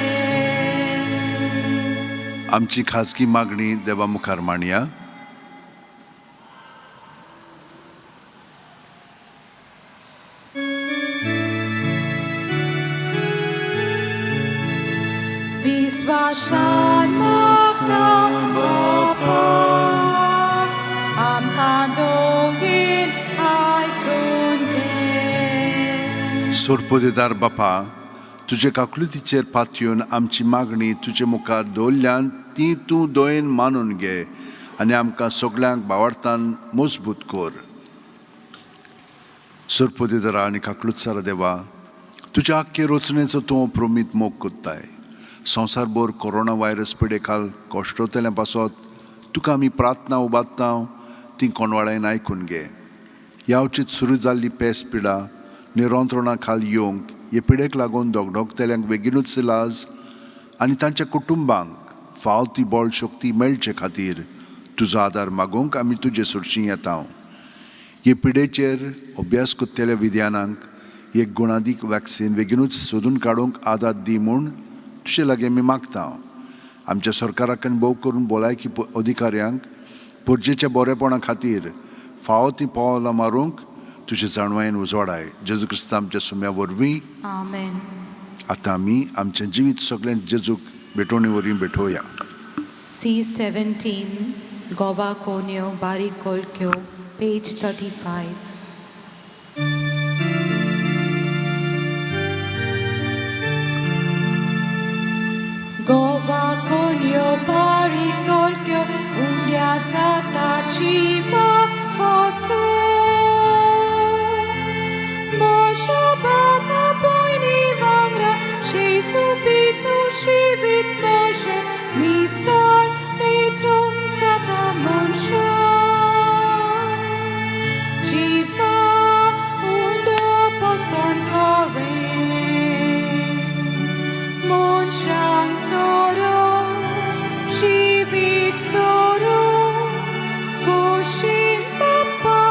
आमची खाजगी मागणी देवा मुखार मांडया. विस्वासान मागता बापा, आमकां दयेन आयकून घे. सोरपोदेदार बापा, तुजे काकलुतीचेर पातयेवन आमची मागणी तुजे मुखार दवरल्यान ती तूं दयेन मानून घे आनी आमकां सगल्यांक भावार्थान मजबूत कर. सोरपोदेदारा आनी काकलुतसारा देवा, तुज्या आख्खे रचणेचो तूं प्रमीत मोग कोत्ताय. संवसारभर कोरोना व्हायरस पिडे खाल कश्टवतल्या पासत तुका आमी प्रार्थना उबारता, ती कोणवाळ्यान आयकून घे. ह्या सुरू जाल्ली पेस पिडा निरंत्रणा खाल येवंक हे पिडेक लागून दोगडोगतेल्यांक बेगीनूच इलाज आनी तांच्या कुटुंबांक फाव ती बळ शक्ती मेळचे खातीर तुजो आदार मागूंक आमी तुजे सुरशी येता. हे पिडेचेर अभ्यास करतल्या विज्ञानांक एक गुणादीक वॅक्सीन बेगीनूच सोदून काडूंक आदार दी म्हूण तुजे लागीं आमी मागता. आमच्या सरकाराक आनी भोव करून भलायकी अधिकाऱ्यांक परजेच्या बरेपणा खातीर फावो ती पावलां मारूंक तुजे जाणवायेन उजवाडाय. जेजू क्रिस्तांव आमच्या सुम्या वरवीं. आमेन. आतां आमी आमचें जिवीत सगळें जेजूक भेटवणी वरवीं भेटोवया. C17, Goa Conio, Bari Kolkyo, page 35. Goa Conio, Bari Kolkyo, undia zata chiva poso. Mosha baba poini vangra, Jesu pitu shivit Moshe, misar petum sata monsha. Jiva undo poson kore, Monshang soro, shivit soro, Goshin papa,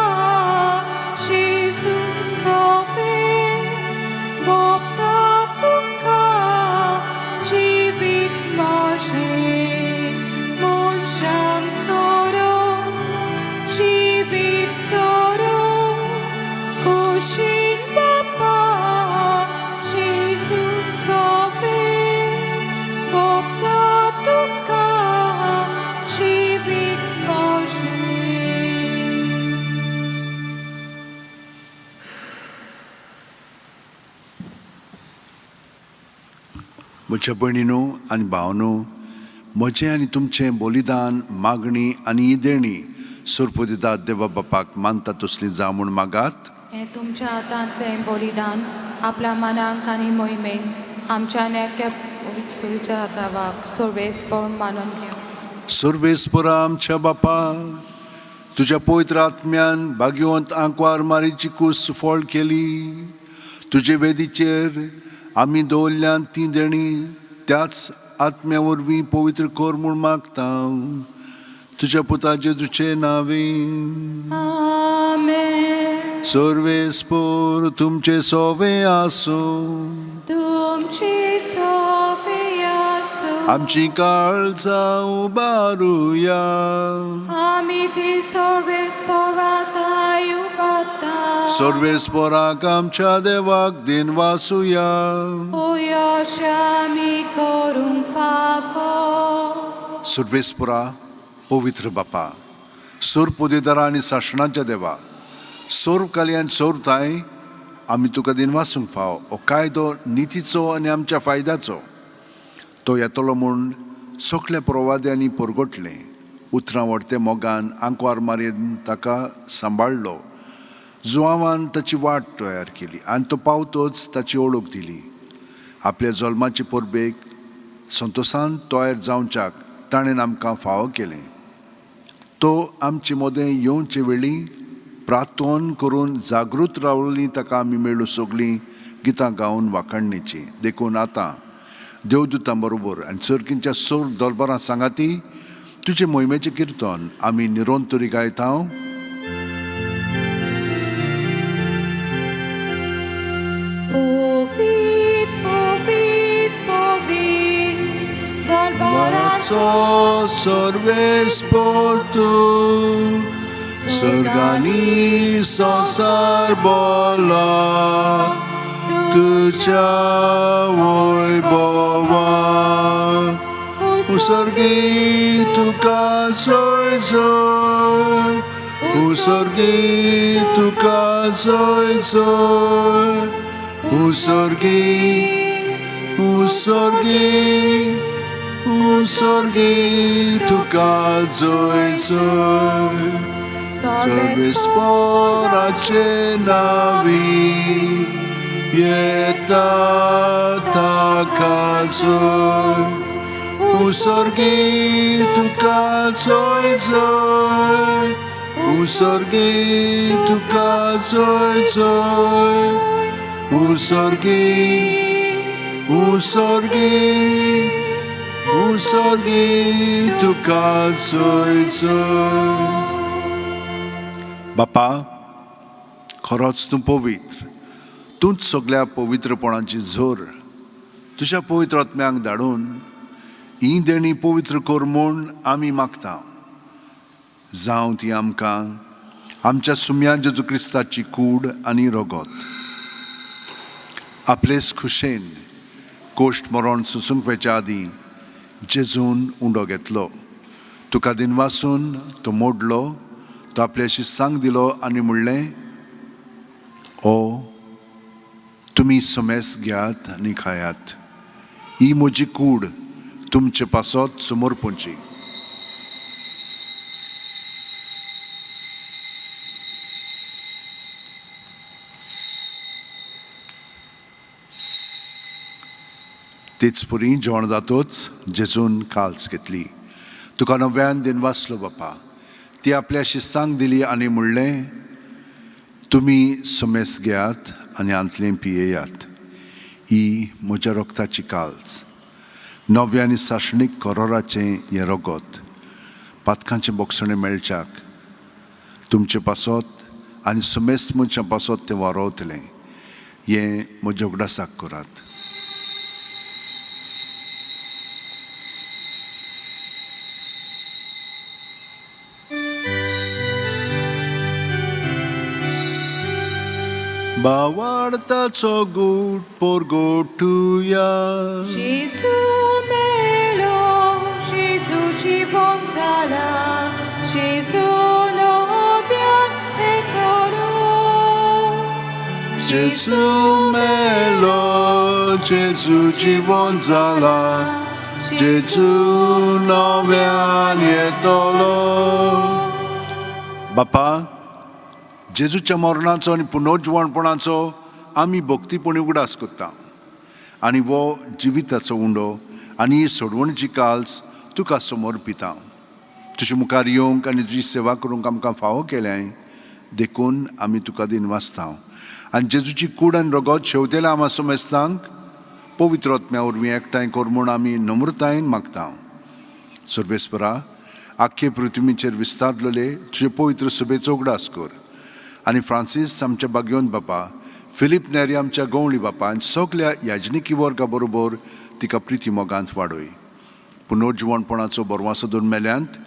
Jesus sove, म्हज्या भयणीनो आनी भावनो, म्हजें आनी तुमचें बलिदान, मागणी आनी ही देणी सोरपोदितात देवा बापाक मानता तसली जावं म्हूण मागात. हें तुमच्या हातांतलें बलिदान आपल्या मनाक आनी मोहिमेक आमच्या नेक्या सुविचाराक सर्वेस्पर मानून घेवं. सर्वेस्परा आमच्या बापा, तुज्या पवित्र आत्म्यान भाग्यवंत आंकवार मारीची कूस सुफळ केली. तुजे वेदीचेर आमी दवरल्यान ती देणी त्याच आत्म्या वरवीं पवित्र कर म्हूण मागता, तुज्या पुता जेजूचे नांवे. आमेन. सर्वेस्पर तुमचे सोवे आसूं. तुमची सोफी आसूं. आमची काळजां उबारुया. आमी ती सर्वेस्पराताय उबारता. सर्वेस्पराक आमच्या देवाक दिनवासुया. अशें आमी करूंक फावो. सर्वेस्परा, पवित्र बापा, सोर पोदेदारा आनी सासणाच्या देवा, सोर कालयान सोरताय आमी तुका दिनवासूंक फाव. हो कायदो नितीचो आनी आमच्या फायद्याचो. तो येतलो म्हूण सगल्या प्रवाद्यांनी परगटलें. उतरां व्हडते मोगान आंकवार मारयेन ताका सांबाळ्ळो. जुवांवान ताची वाट तयार केली आनी तो पावतोच ताची ओळख दिली. आपल्या जल्माचे परबेक संतोसान तयार जावच्याक ताणें आमकां फावो केलें. तो आमचे मदें येवचे वेळी प्रार्थन करून जागृत रावली ताका आमी मेळूं सगळीं गितां गावन वाखाणणेची. देखून आतां देवदूतां बरोबर आनी चरकींच्या सोर दरबारां सांगाती तुजे मोहिमेचें किर्तन आमी निरंतरी गायता. पोवीत पोवीत पोवीत दरबाराचो सर्वेस्पर तूं, सर्गांनी संवसार बोला तुज्या वैभवान. उसर्गी तुका जय जय, उसर्गी तुका जय जय, उसर्गी उसर्गी उसर्गी तुका जय जय. सर्वेस्पराचे नावी येता ताका जय, उसर्गी तुका जय जय, उसर्गी तुका जय जय, उसर्गी उसर्गी उसर्गी तुका जय जय. बापा, खरोच तूं पवित्र, तूंच सगल्या पवित्रपणाची झोर. तुज्या पवित्र आत्म्यांक धाडून ही देणी पवित्र कर म्हूण आमी मागता. जावं ती आमकां आमच्या सुम्या जेजू क्रिस्ताची कूड आनी रगत. आपलेच खुशेन कोश्ट मरण सुसूंक वेच्या आदीं जेजून उंडो घेतलो, तुका दिनवासून तो मोडलो, तो आपल्याशी सांग दिलो आनी म्हणलें, ओ तुमी समेस घेयात आनी खायात, ही म्हजी कूड तुमचे पासत समर्पणची. तेच परी जेवण जातोच जेजून काल्स घेतली, तुका नव्यान दिनवासलो बापा, ती आपल्या शिस्तांक दिली आनी म्हणलें, तुमी समेस घेयात आनी आंतलें पियेयात, ही म्हज्या रक्ताची काल्स, नव्या आनी सासणीक करोराचें हें रगत पातकांचें बोगसणें मेळच्याक तुमचे पासत आनी समेस्त मनशां पासत तें वारोवतलें. हें म्हज्या उगडासाक करात. बावाडताचो गूट पोरगोटुया. जेजू मेलो, जेजू जिवन जाला, जेजू नव्यान येतलो. जेजू मेलो, जेजू जिवन जाला, जेजू नव्यान येतलो. बापा, जेजूच्या मरणाचो आनी पुनर्जिवणपणाचो आमी भक्तीपणी उगडास करता आनी हो जिविताचो उंडो आनी ही सोडवणीची काल्स तुका समर्पिता. तुजे मुखार येवंक आनी तुजी सेवा करूंक आमकां फावो केल्याय देखून आमी तुका दिनवासता. आनी जेजूची कूड आनी रगत शेवतेल्या आमा समेस्तांक पवित्र आत्म्या वरवीं एकठांय कर म्हूण आमी नम्रतायेन मागता. सर्वेस्परा, आख्खे पृथ्वीचेर विस्तारलेले तुजे पवित्र सभेचो उगडास कर आनी फ्रांसीस आमच्या बागयोन बापा, फिलीप नेरी आमच्या गवळी बापा आनी सगल्या याजनिकी वर्गा बरोबर तिका प्रिती मोगांत वाडय. पुनर्जिवणपणाचो बरवासो दोन मेल्यांत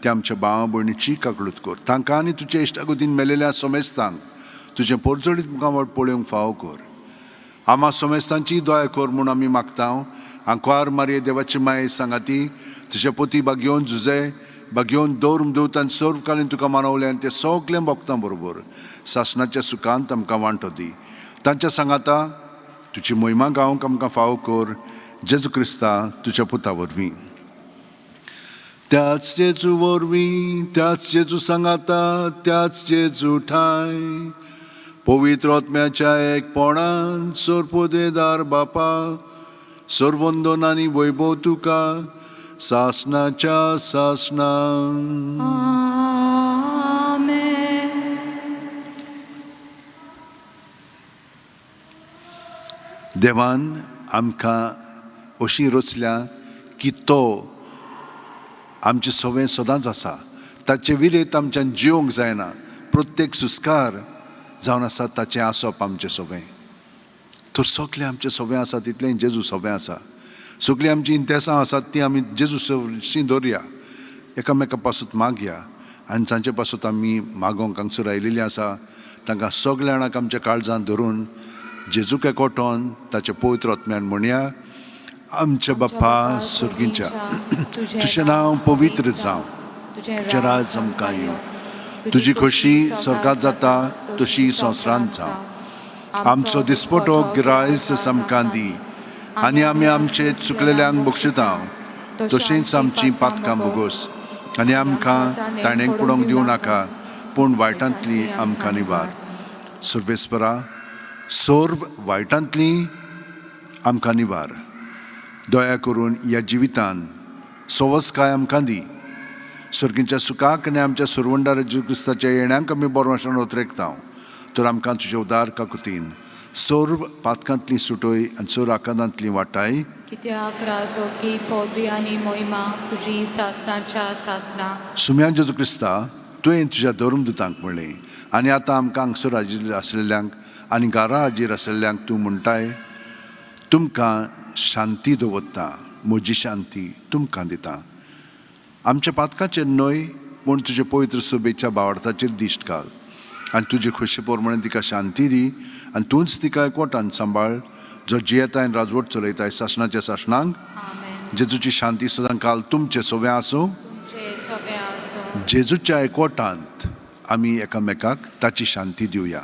ते आमच्या भावा भयणीची काकळूत कर. तांकां आनी तुजे इश्टागतीन मेलेल्या समेस्तांक तुजें पोरजडीत मुखामळ पळोवंक फावो कर. आमा समेस्तांची दया कर म्हूण आमी मागता. आंकवार मारये देवाची माये सांगाती तुजे पोती बागयोवन झुजे बागयोवन दौर देवतान सर्वकालीन तुका मानवलें आनी ते सगळें भोगतां बरोबर सासणाच्या सुखांत आमकां वांटो दी. तांच्या सांगाता तुजी मोहिमा गावंक आमकां फावो कर, जेजू क्रिस्ता तुज्या पुता वरवीं. त्याच जेजू वरवीं, त्याच जेजू सांगाता, त्याच जेजू ठाय, पवित्र आत्म्याच्या एकपणान सोरपोदेदार बापा, सर्वंदन आनी वैभव तुका सासणाच्या सासणां. आमेन. देवान आमकां अशी रचल्या की तो आमचें सवें सदांच आसा. ताचे विरेत आमच्यान जिवंक जायना. प्रत्येक सुस्कार जावन आसा ताचें आसप आमचें सवें. तर सगळें आमचें सवें आसा तितलें जेजू सवें आसा. सगळीं आमचीं इंतेसां आसात तीं आमी जेजू सवशीं दवरया, एकामेका पासून मागया आनी जांचे पासून आमी मागोंक हांगसर आयिल्लीं आसा तांकां सगल्या जाणांक आमच्या काळजांत धरून जेजूक एकवटोन ताच्या पवित्र आत्म्यान म्हणया. आमच्या बाप्पा सुर्गींच्या, तुजें नांव पवित्र जावं, तुजें राज आमकां येवं, तुजी खोशी स्वर्गांत जाता तशी संवसारांत जावं. आमचो दिसपटो गिरायस आमकां दी आनी आमी आमचे चुकलेल्यांक बक्षिता तशेंच आमची पातकां भोगोस आनी आमकां ताणें पडोवंक दिवं नाका, पूण वायटांतली आमकां निवार. सर्वेस्परा, सर्व वायटांतली आमकां निवार. दया करून ह्या जिवितान सवसकाय आमकां दी. सर्गींच्या सुखाक आनी आमच्या सुरवंडार जेजू क्रिस्ताच्या येण्याक आमी बरो उतरेकता. तर आमकां तुजे उदार काकुतीन सर्व पातकांतली सुटय आनी सर्व आकांतांतली वाटाय. कित्याक राजोकी पदवी आनी मोहिमा तुजी सासणाच्या सासणा. सुम्या जेजू क्रिस्ता, तुवें तुज्या धर्मदुतांक म्हणलें आनी आतां आमकां हांगसर हाजीर आसलेल्यांक आनी घरा हाजीर आसलेल्यांक तूं म्हणटाय, तुमकां शांती दवरता, म्हजी शांती तुमकां दिता. आमच्या पातकाचेर न्हय पूण तुजे पवित्र सभेच्या बावडताचेर दिश्ट घाल आनी तुजे खोशे प्रमाणे तिका शांती दी आनी तूंच तिका एकवटान सांबाळ, जो जियेता आनी राजवट चलयताय सासणाच्या सासणांक. आमेन. जेजूची शांती सदां काल तुमचें सवें आसूं. तुमचे सगळे आसूं. जेजूच्या एकवटांत आमी एकामेकाक ताची शांती दिवया.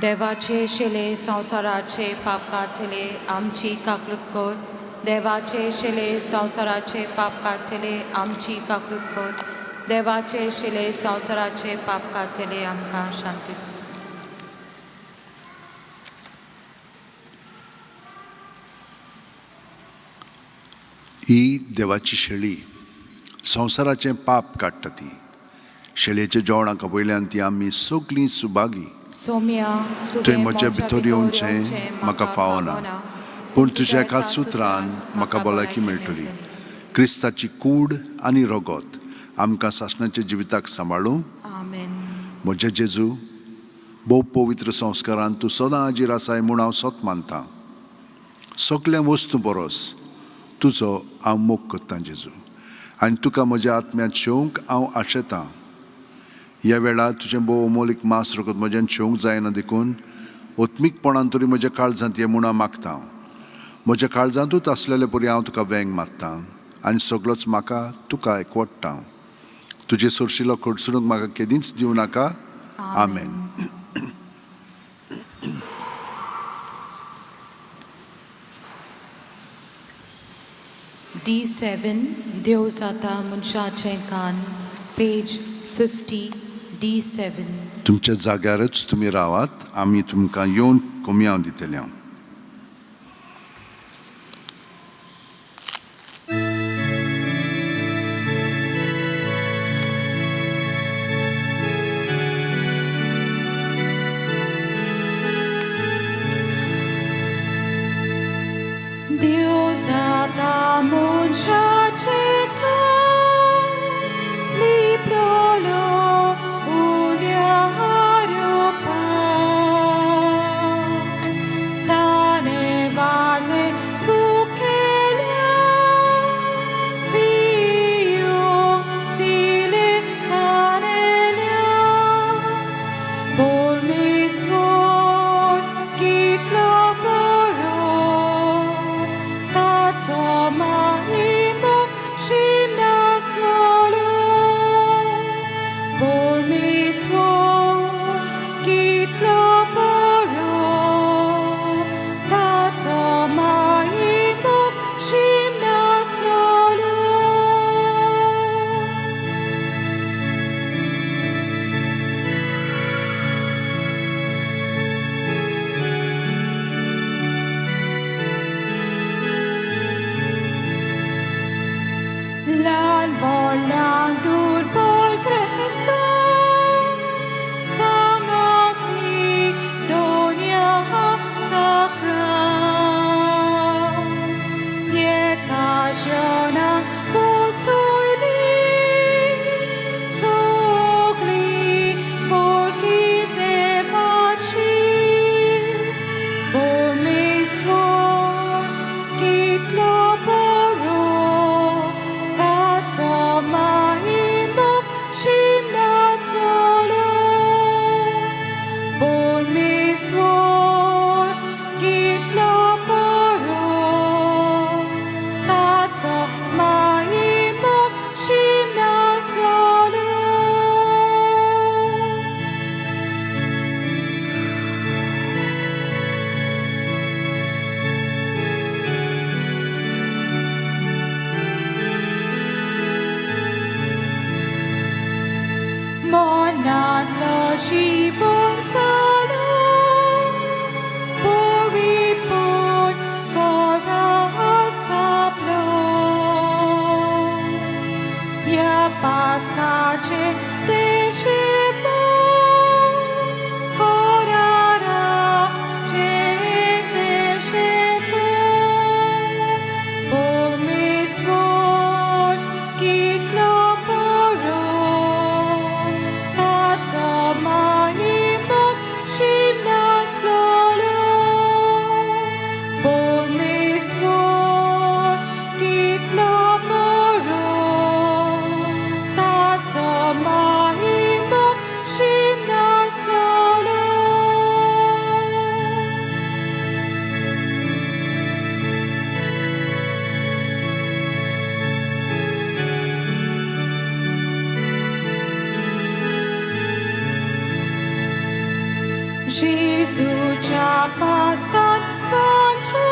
देवाचे शिले संवसाराचे पाप काडटले आमची काकलूत कर. देवाचे शिले संवसाराचे पाप काडटले आमची काकलूत कर. देवाचे शिले संवसाराचे पाप काडटले आमकां शांती दी. ही देवाची शेळी संवसाराचें पाप काडटा. ती शेळयेच्या जेवणाक वयल्यान ती आमी सगळीं सुभागी. सोम्या, तुवें म्हज्या भितर येवचें म्हाका फावना, पूण तुज्या एकाच सुत्रान म्हाका भलायकी मेळटली. क्रिस्ताची कूड आनी रगत आमकां सासणाच्या जिविताक सांबाळूं. आमेन. म्हज्या जेजू, भोव पवित्र संस्कारान तूं सदां हाजीर आसाय म्हूण हांव सत मानता. सगल्या वस्तू बरोस तुजो हांव मोग करतां जेजू, आनी तुका म्हज्या आत्म्यांत शेवंक हांव आशेतां. ह्या वेळार तुजें भोव अमोलीक मांस रगत म्हज्यान शेवंक जायना देखून ओत्मीकपणान तरी म्हज्या काळजांत ये म्हूण हांव मागता. म्हज्या काळजांतूच आसलेले परी हांव तुका वेंग मारता आनी सगळोच म्हाका तुका एकवटता. तुजे सोरशिलो खडसणूक म्हाका केदींच दिवं नाका. आमेन. D7 देव जाता मनशाचें कान, पेज 50, D7. तुमच्या जाग्यारच तुमी रावात, आमी तुमकां येवन कोमयांव दितले हांव. देव जाता मनशाचें कान, लिपलोलो उण्या रुपान. ताणें वाले मुखेल्या पियूंक दिलें ताणेल्या. परमेश्वर कितलो बरो, ताचो महिमो शीम नासलोलो. परमेश्वर कितलो बरो, ताचो महिमो शीम नासलोलो. ल्हान व्हडल्यांक दुर्बळ क्रिस्तांव सांगाती दोनया चक्रां येता जेन्ना बसयली सगळीं भुरगीं देवाची. परमेश्वर कितलो बरो, ताचो महिमो शीम नासलोलो. परमेश्वर कितलो बरो, ताचो महिमो शीम नासलोलो. मनांतलो जीवन जालो परिपूर्ण स्थापलो. ह्या पास्काचे देशेवो कराराचे देशेवो. परमेश्वर कितलो बरो, ताचो महिमो शीम नासलोलो. परमेश्वर कितलो बरो, ताचो महिमो शीम नासलोलो. जेजूच्या पास्कान वांटो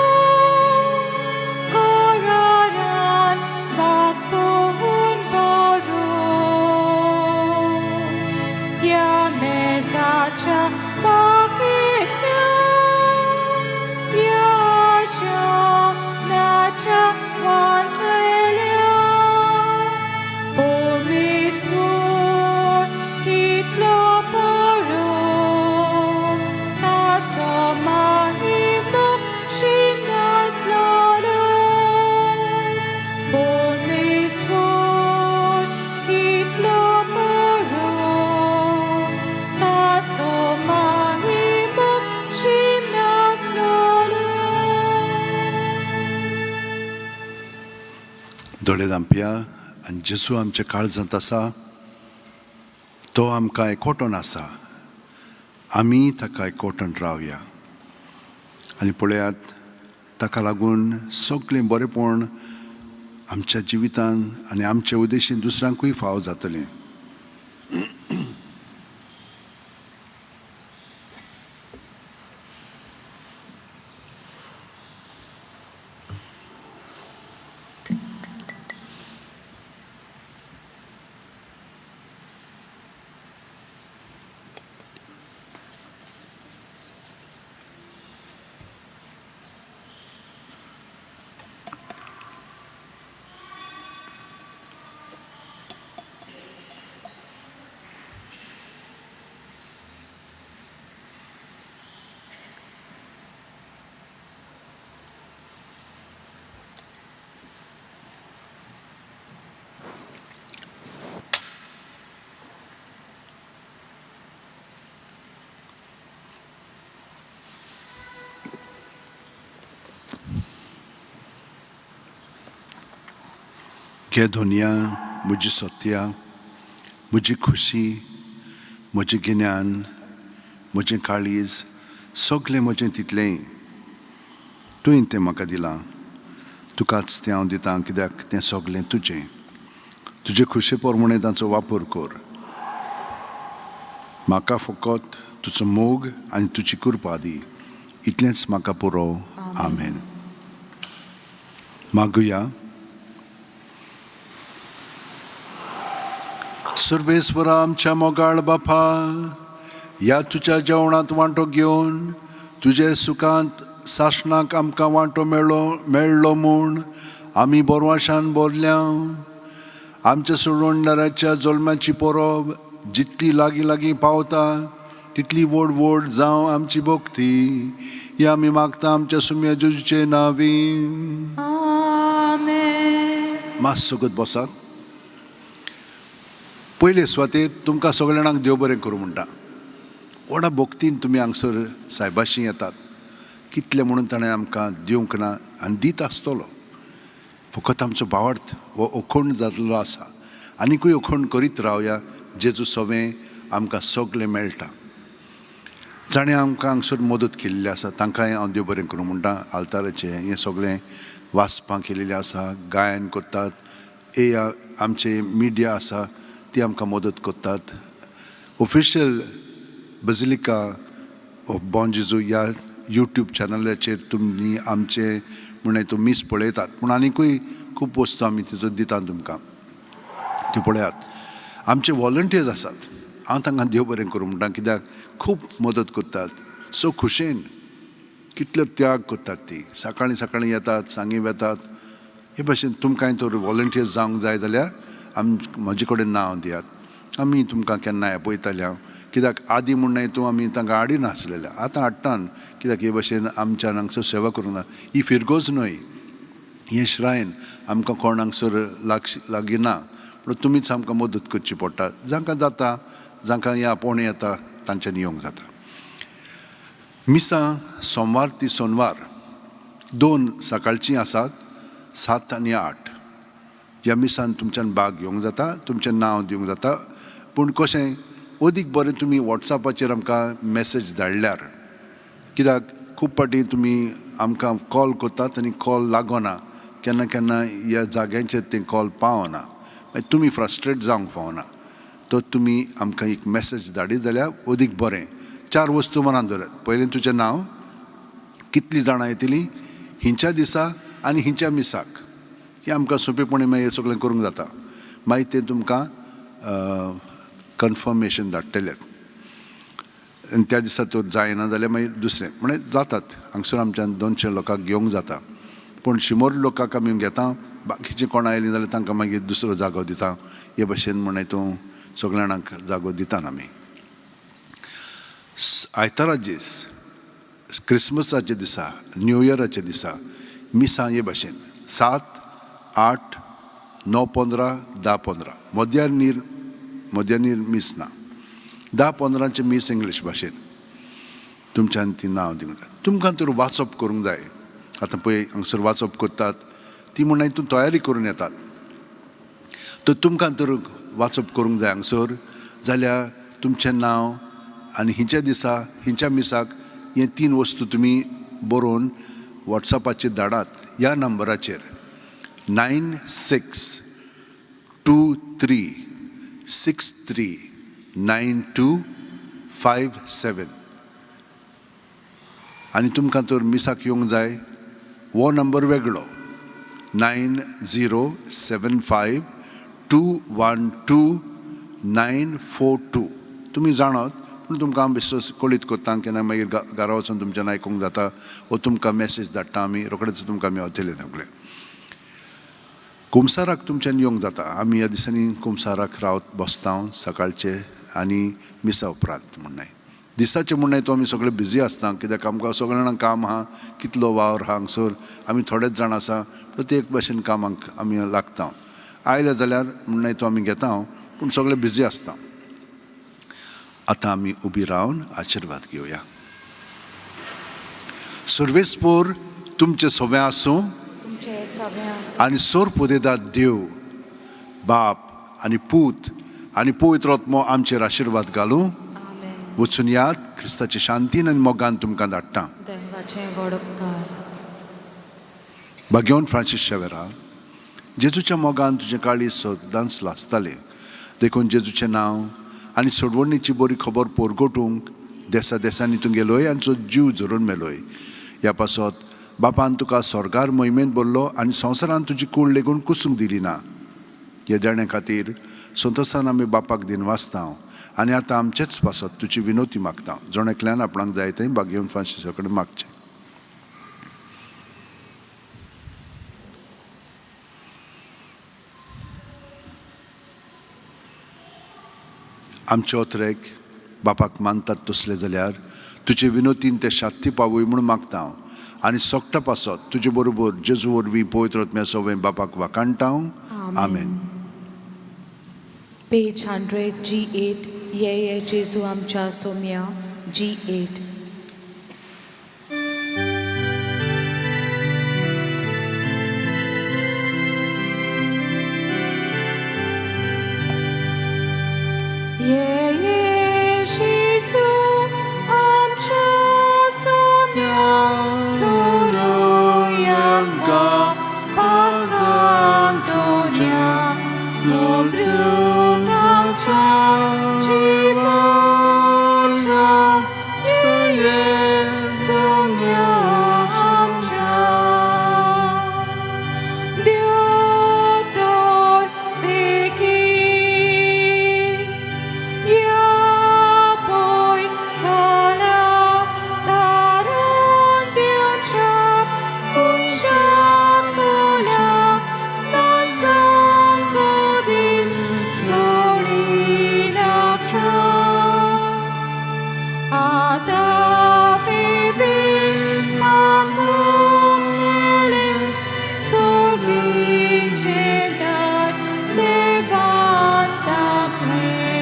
करारान बागपोवन बरो. ह्या मेजाच्या बागेल्या ह्या जेवणाच्या वांटल्या. परमेश्वर कितलो बरो, ताचो महिमो शीम नासलोलो. परमेश्वर कितलो बरो, ताचो महिमो शीम नासलोलो. दोळे धांपया आनी जेजू आमच्या काळजांत आसा, तो आमकां एकवटून आसा, आमी ताका एकवटून रावया. आनी पळयात, ताका लागून सगळें बरेंपण आमच्या जिवितान आनी आमच्या उद्देशीन दुसऱ्यांकूय फावो जातलें. घे धोनिया, म्हजी सत्या, म्हजी खुशी, म्हजें गिन्यान, म्हजें काळीज, सगलें म्हजें तितलेंय तुवें तें म्हाका दिलां. तुकाच तें हांव दितां, कित्याक तें सगलें तुजें. तुजे खुशे प्रमाणें तांचो वापर कर. म्हाका फकत तुजो मोग आनी तुजी कृपा दी, इतलेंच म्हाका पुरो. आमेन. मागुया. सर्वेस्वरा, आमच्या मोगाळ बापा, ह्या तुज्या जेवणांत वांटो घेवन तुजे सुखांत सासणाक आमकां वांटो मेळ्ळो म्हूण आमी बोरवाशान बोरल्या. आमच्या सोडवणदाराच्या जल्माची परब जितली लागीं लागीं पावता तितली व्हड व्हड जावं आमची भक्ती. ही आमी मागता आमच्या सुम्या जेजूचे नावीन. आमेन. मातसो सोगत बसात. पयले सुवातेर तुमकां सगल्या जाणांक देव बरें करूं म्हणटा. व्हडा भक्तीन तुमी हांगसर सायबाशी येतात. कितलें म्हणून ताणें आमकां दिवंक ना आनी दीत आसतलो. फकत आमचो भावार्थ हो अखंड जाल्लो आसा. आनिकूय अखंड करीत रावया. जेजू सवें आमकां सगलें मेळटा. जाणें आमकां हांगसर मदत केल्ली आसा तांकांय हांव देव बरें करूं म्हणटा. आल्ताराचें हें सगळें वाचपां केलेलें आसा, गायन करतात, ए आमचे मिडिया आसा ती आमकां मदत करतात. ऑफिशियल बजिलिका ऑफ बॉम जेजू ह्या यूट्यूब चॅनलाचेर तुमी आमचे म्हण तूं मीस पळयतात, पूण आनिकूय खूब वस्तू आमी तेजो दिता तुमकां, त्यो पळयात. आमचे वॉलंटियर्स आसात, हांव तांकां देव बरें करूं म्हणटा, कित्याक खूब मदत करतात सो खुशेन. कितलो त्याग करतात ती. सकाळीं सकाळीं येतात, सांगी वेतात. हे भाशेन तुमकांय तर वॉलंटियर्स जावंक जाय जाल्यार म्हजे कडेन नांव दियात. आमी तुमकां केन्नाय आपयताले हांव, कित्याक आदीं म्हूण न्हय तूं आमी तांकां हाडिनासलेले, आतां हाडटान, कित्याक हे भाशेन आमच्यान हांगसर सेवा करूंक ना. ही फिरगोज न्हय, हें श्रायन आमकां कोण हांगसर लागीं ना, पूण तुमीच आमकां मदत करची पडटा. जांकां जाता, जांकां हें आपोवणें येता तांच्यांनी येवंक जाता. मिसां सोमवार ती सोनवार 2 सकाळचीं आसात, 7 आनी 8. ह्या मिसान तुमच्यान भाग घेवंक जाता, तुमचें नांव दिवंक जाता. पूण कशें अदीक बरें तुमी वॉट्सॅपाचेर आमकां मॅसेज धाडल्यार, कित्याक खूब फावटी तुमी आमकां कॉल करतात आनी कॉल लागना. केन्ना केन्ना ह्या जाग्यांचेर तें कॉल पावना, मागीर तुमी फ्रस्ट्रेट जावंक फावना. तर तुमी आमकां एक मॅसेज धाडीत जाल्यार अदीक बरें. 4 वस्तू मनांत दवरात. पयलें तुजें नांव, कितलीं जाणां येतलीं हिंच्या दिसा आनी हिंच्या मिसाक, हें आमकां सोंपेपणी मागीर सगळें करूंक जाता. मागीर तें तुमकां कन्फर्मेशन धाडटलें. आनी त्या दिसा तर जायना जाल्यार मागीर दुसरें म्हणजे जातात. हांगसर आमच्यान 200 लोकांक घेवंक जाता, पूण 100 लोकांक आमी घेता, बाकीचीं कोण आयलीं जाल्यार तांकां मागीर दुसरो जागो दिता. हे भाशेन म्हण तूं सगल्या जाणांक जागो दिता आमी. आयतारा दीस, क्रिसमसाच्या दिसा, न्यू इयराच्या दिसा मिसां हे भाशेन 7, 8, 9, 15, 10, 15. मध्यानीर मीस ना. 10 15चें मीस इंग्लीश भाशेन. तुमच्यान ती नांव दिवंक जाय. तुमकां तर वाचप करूंक जाय. आतां पळय हांगसर वाचप करतात ती म्हणून तूं तयारी करून येतात. तर तुमकां तर वाचप करूंक जाय हांगसर जाल्यार तुमचें नांव आनी हिंच्या दिसा हिंच्या मिसाक हे 3 वस्तू तुमी बरोवन वॉट्सॅपाचेर धाडात ह्या नंबराचेर 9 6 2 3 6 3 9 2 5 7. आनी तुमकां तर मिसाक येवंक जाय हो नंबर वेगळो 9 0 7 5 2 1 2 9 4 2. तुमी जाणात, पूण तुमकां हांव बेश्टो कळीत करता. केन्ना मागीर घरा वचून तुमच्यान आयकूंक जाता वो तुमकां मॅसेज धाडटा आमी, रोखडेच तुमकां मेवतलें सगळें. कुमसाराक तुमच्यान येवंक जाता. आमी ह्या दिसांनी कुमसाराक रावत बसता सकाळचे आनी मिसा उपरांत म्हण न्हय दिसाचें म्हण न्हय तो आमी सगळे बिजी आसता, कित्याक आमकां सगळ्या जाणांक काम आहा, कितलो वावर आहा हांगसर, आमी थोडेच जाण आसा, प्रत्येक भाशेन कामाक आमी लागता. आयले जाल्यार म्हण न्हय तो आमी घेता, पूण सगळे बिजी आसता. आतां आमी उबी रावन आशिर्वाद घेवया. सर्वेस्पोर तुमचें सवें आसूं तुमचें सवें आसूं. आनी सोर पुदेदाद देव बाप आनी पूत आनी पवित्र आत्मो आमचेर आशिर्वाद घालूं. आमेन. वचून याद क्रिस्ताचे शांतीन आनी मोगान तुमकां धाडटा. देवाचे व्हड उपकार. भाग्यवंत फ्रांसीस शेवेरा, जेजूच्या मोगान तुजें काळीज सदांच लासतालें, देखून जेजूचें नांव आनी सोडवणीची बरी खबर पोरगोटूंक देसा देसांनी तूं गेलोय आनी जीव झरोवन मेलोय. ह्या पासत बापान तुका स्वर्गार मोहिमेंत भरलो आनी संवसारान तुजी कूड लेगून कुसूंक दिली ना. ह्या देण्या खातीर संतोसान आमी बापाक दिनवासता आनी आतां आमचेच पासत तुजी विनोती मागता. जण एकल्यान आपणाक जाय तें भाग्यवंत फ्रांसीसा कडेन मागचें. आमचे ओतरेक बापाक मानतात तसले जाल्यार तुजे विनोतीन ते शात्ती पावय म्हूण मागता हांव आनी सोकटा पासत तुजे बरोबर जेजू वरवीं पवित्र आत्म्या सवंय बापाक वाखाणटा हांव. आमेन. पेज 100 G8. ये ये जेजू आमच्या सोम्या, G8. ये ये जेजू आमच्या सोम्या, सोडूया आमकां पात्रांक दोन्या, मोब्रून आमच्या जिवाच्या, ये ये सोम्या आमच्या. देवतर बेगीन या पळयतल्या तारून दिवच्या मनशाकुलाक नासांक कदींच सोडिनाका. आतां विवीध मागूंक सोगीचें दार देवान आपणें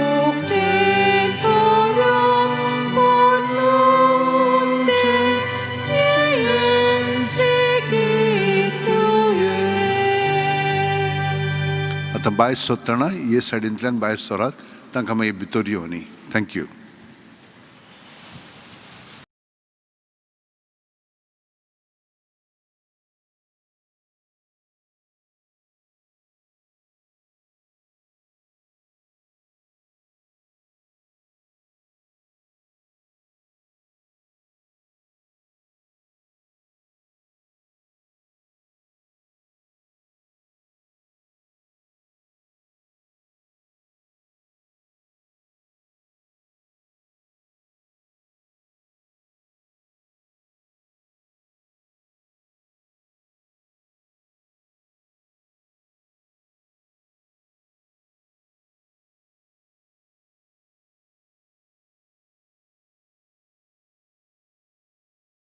उक्तें करूंक परतून तें ये ये बेगीन तूं ये. आतां भायर सरतना हे सायडींतल्यान भायर सरात, तांकां मागीर भितर येवनी. Thank you.